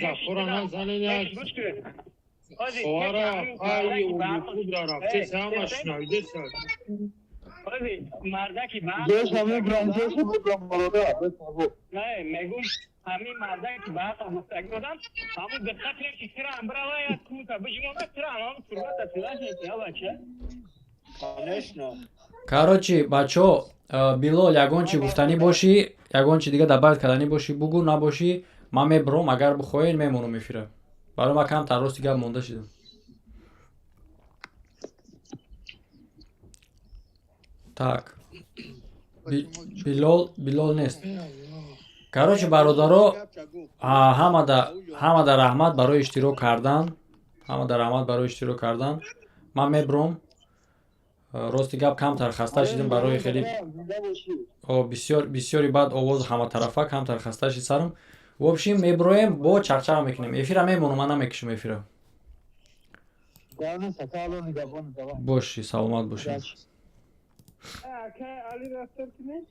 Гапҳоро назанед. Хоҳара ай ютубра рафтеса, ҳама шунавидеса. Мардаки мегум, ҳамин мардаки ба ақл гуфтагӣ одам, ҳамун диққат ки тирам бирава, як кунта биҷмона, тирам ҳамун турбата тилаш мекунад, бача. Конечно. Короче, бачаҳо, Билол, ягон чи гуфтанӣ бошӣ, ягон чи дига добавить карданӣ бошӣ, бугӯ, набошӣ, ман мебуром, агар бихоҳед, мемонам эфира. Барои ман камтар рости гап монда шидам. Так, Билол, Билол нест. Короче, бародаро, ҳамада раҳмат барои иштирок кардан, ҳамада раҳмат барои иштирок кардан. Ман мебуром, рости гап, камтар хаста шидем, барои хеле бисёр бисёри баъд овоз ҳаматарафа, камтар хаста шид сарам. В общем, мебуроем, бо чақчақа мекунем, эфира мемонам, ман намекушам эфира. Боши, саломат бошед. Акай Али рафтор кунед.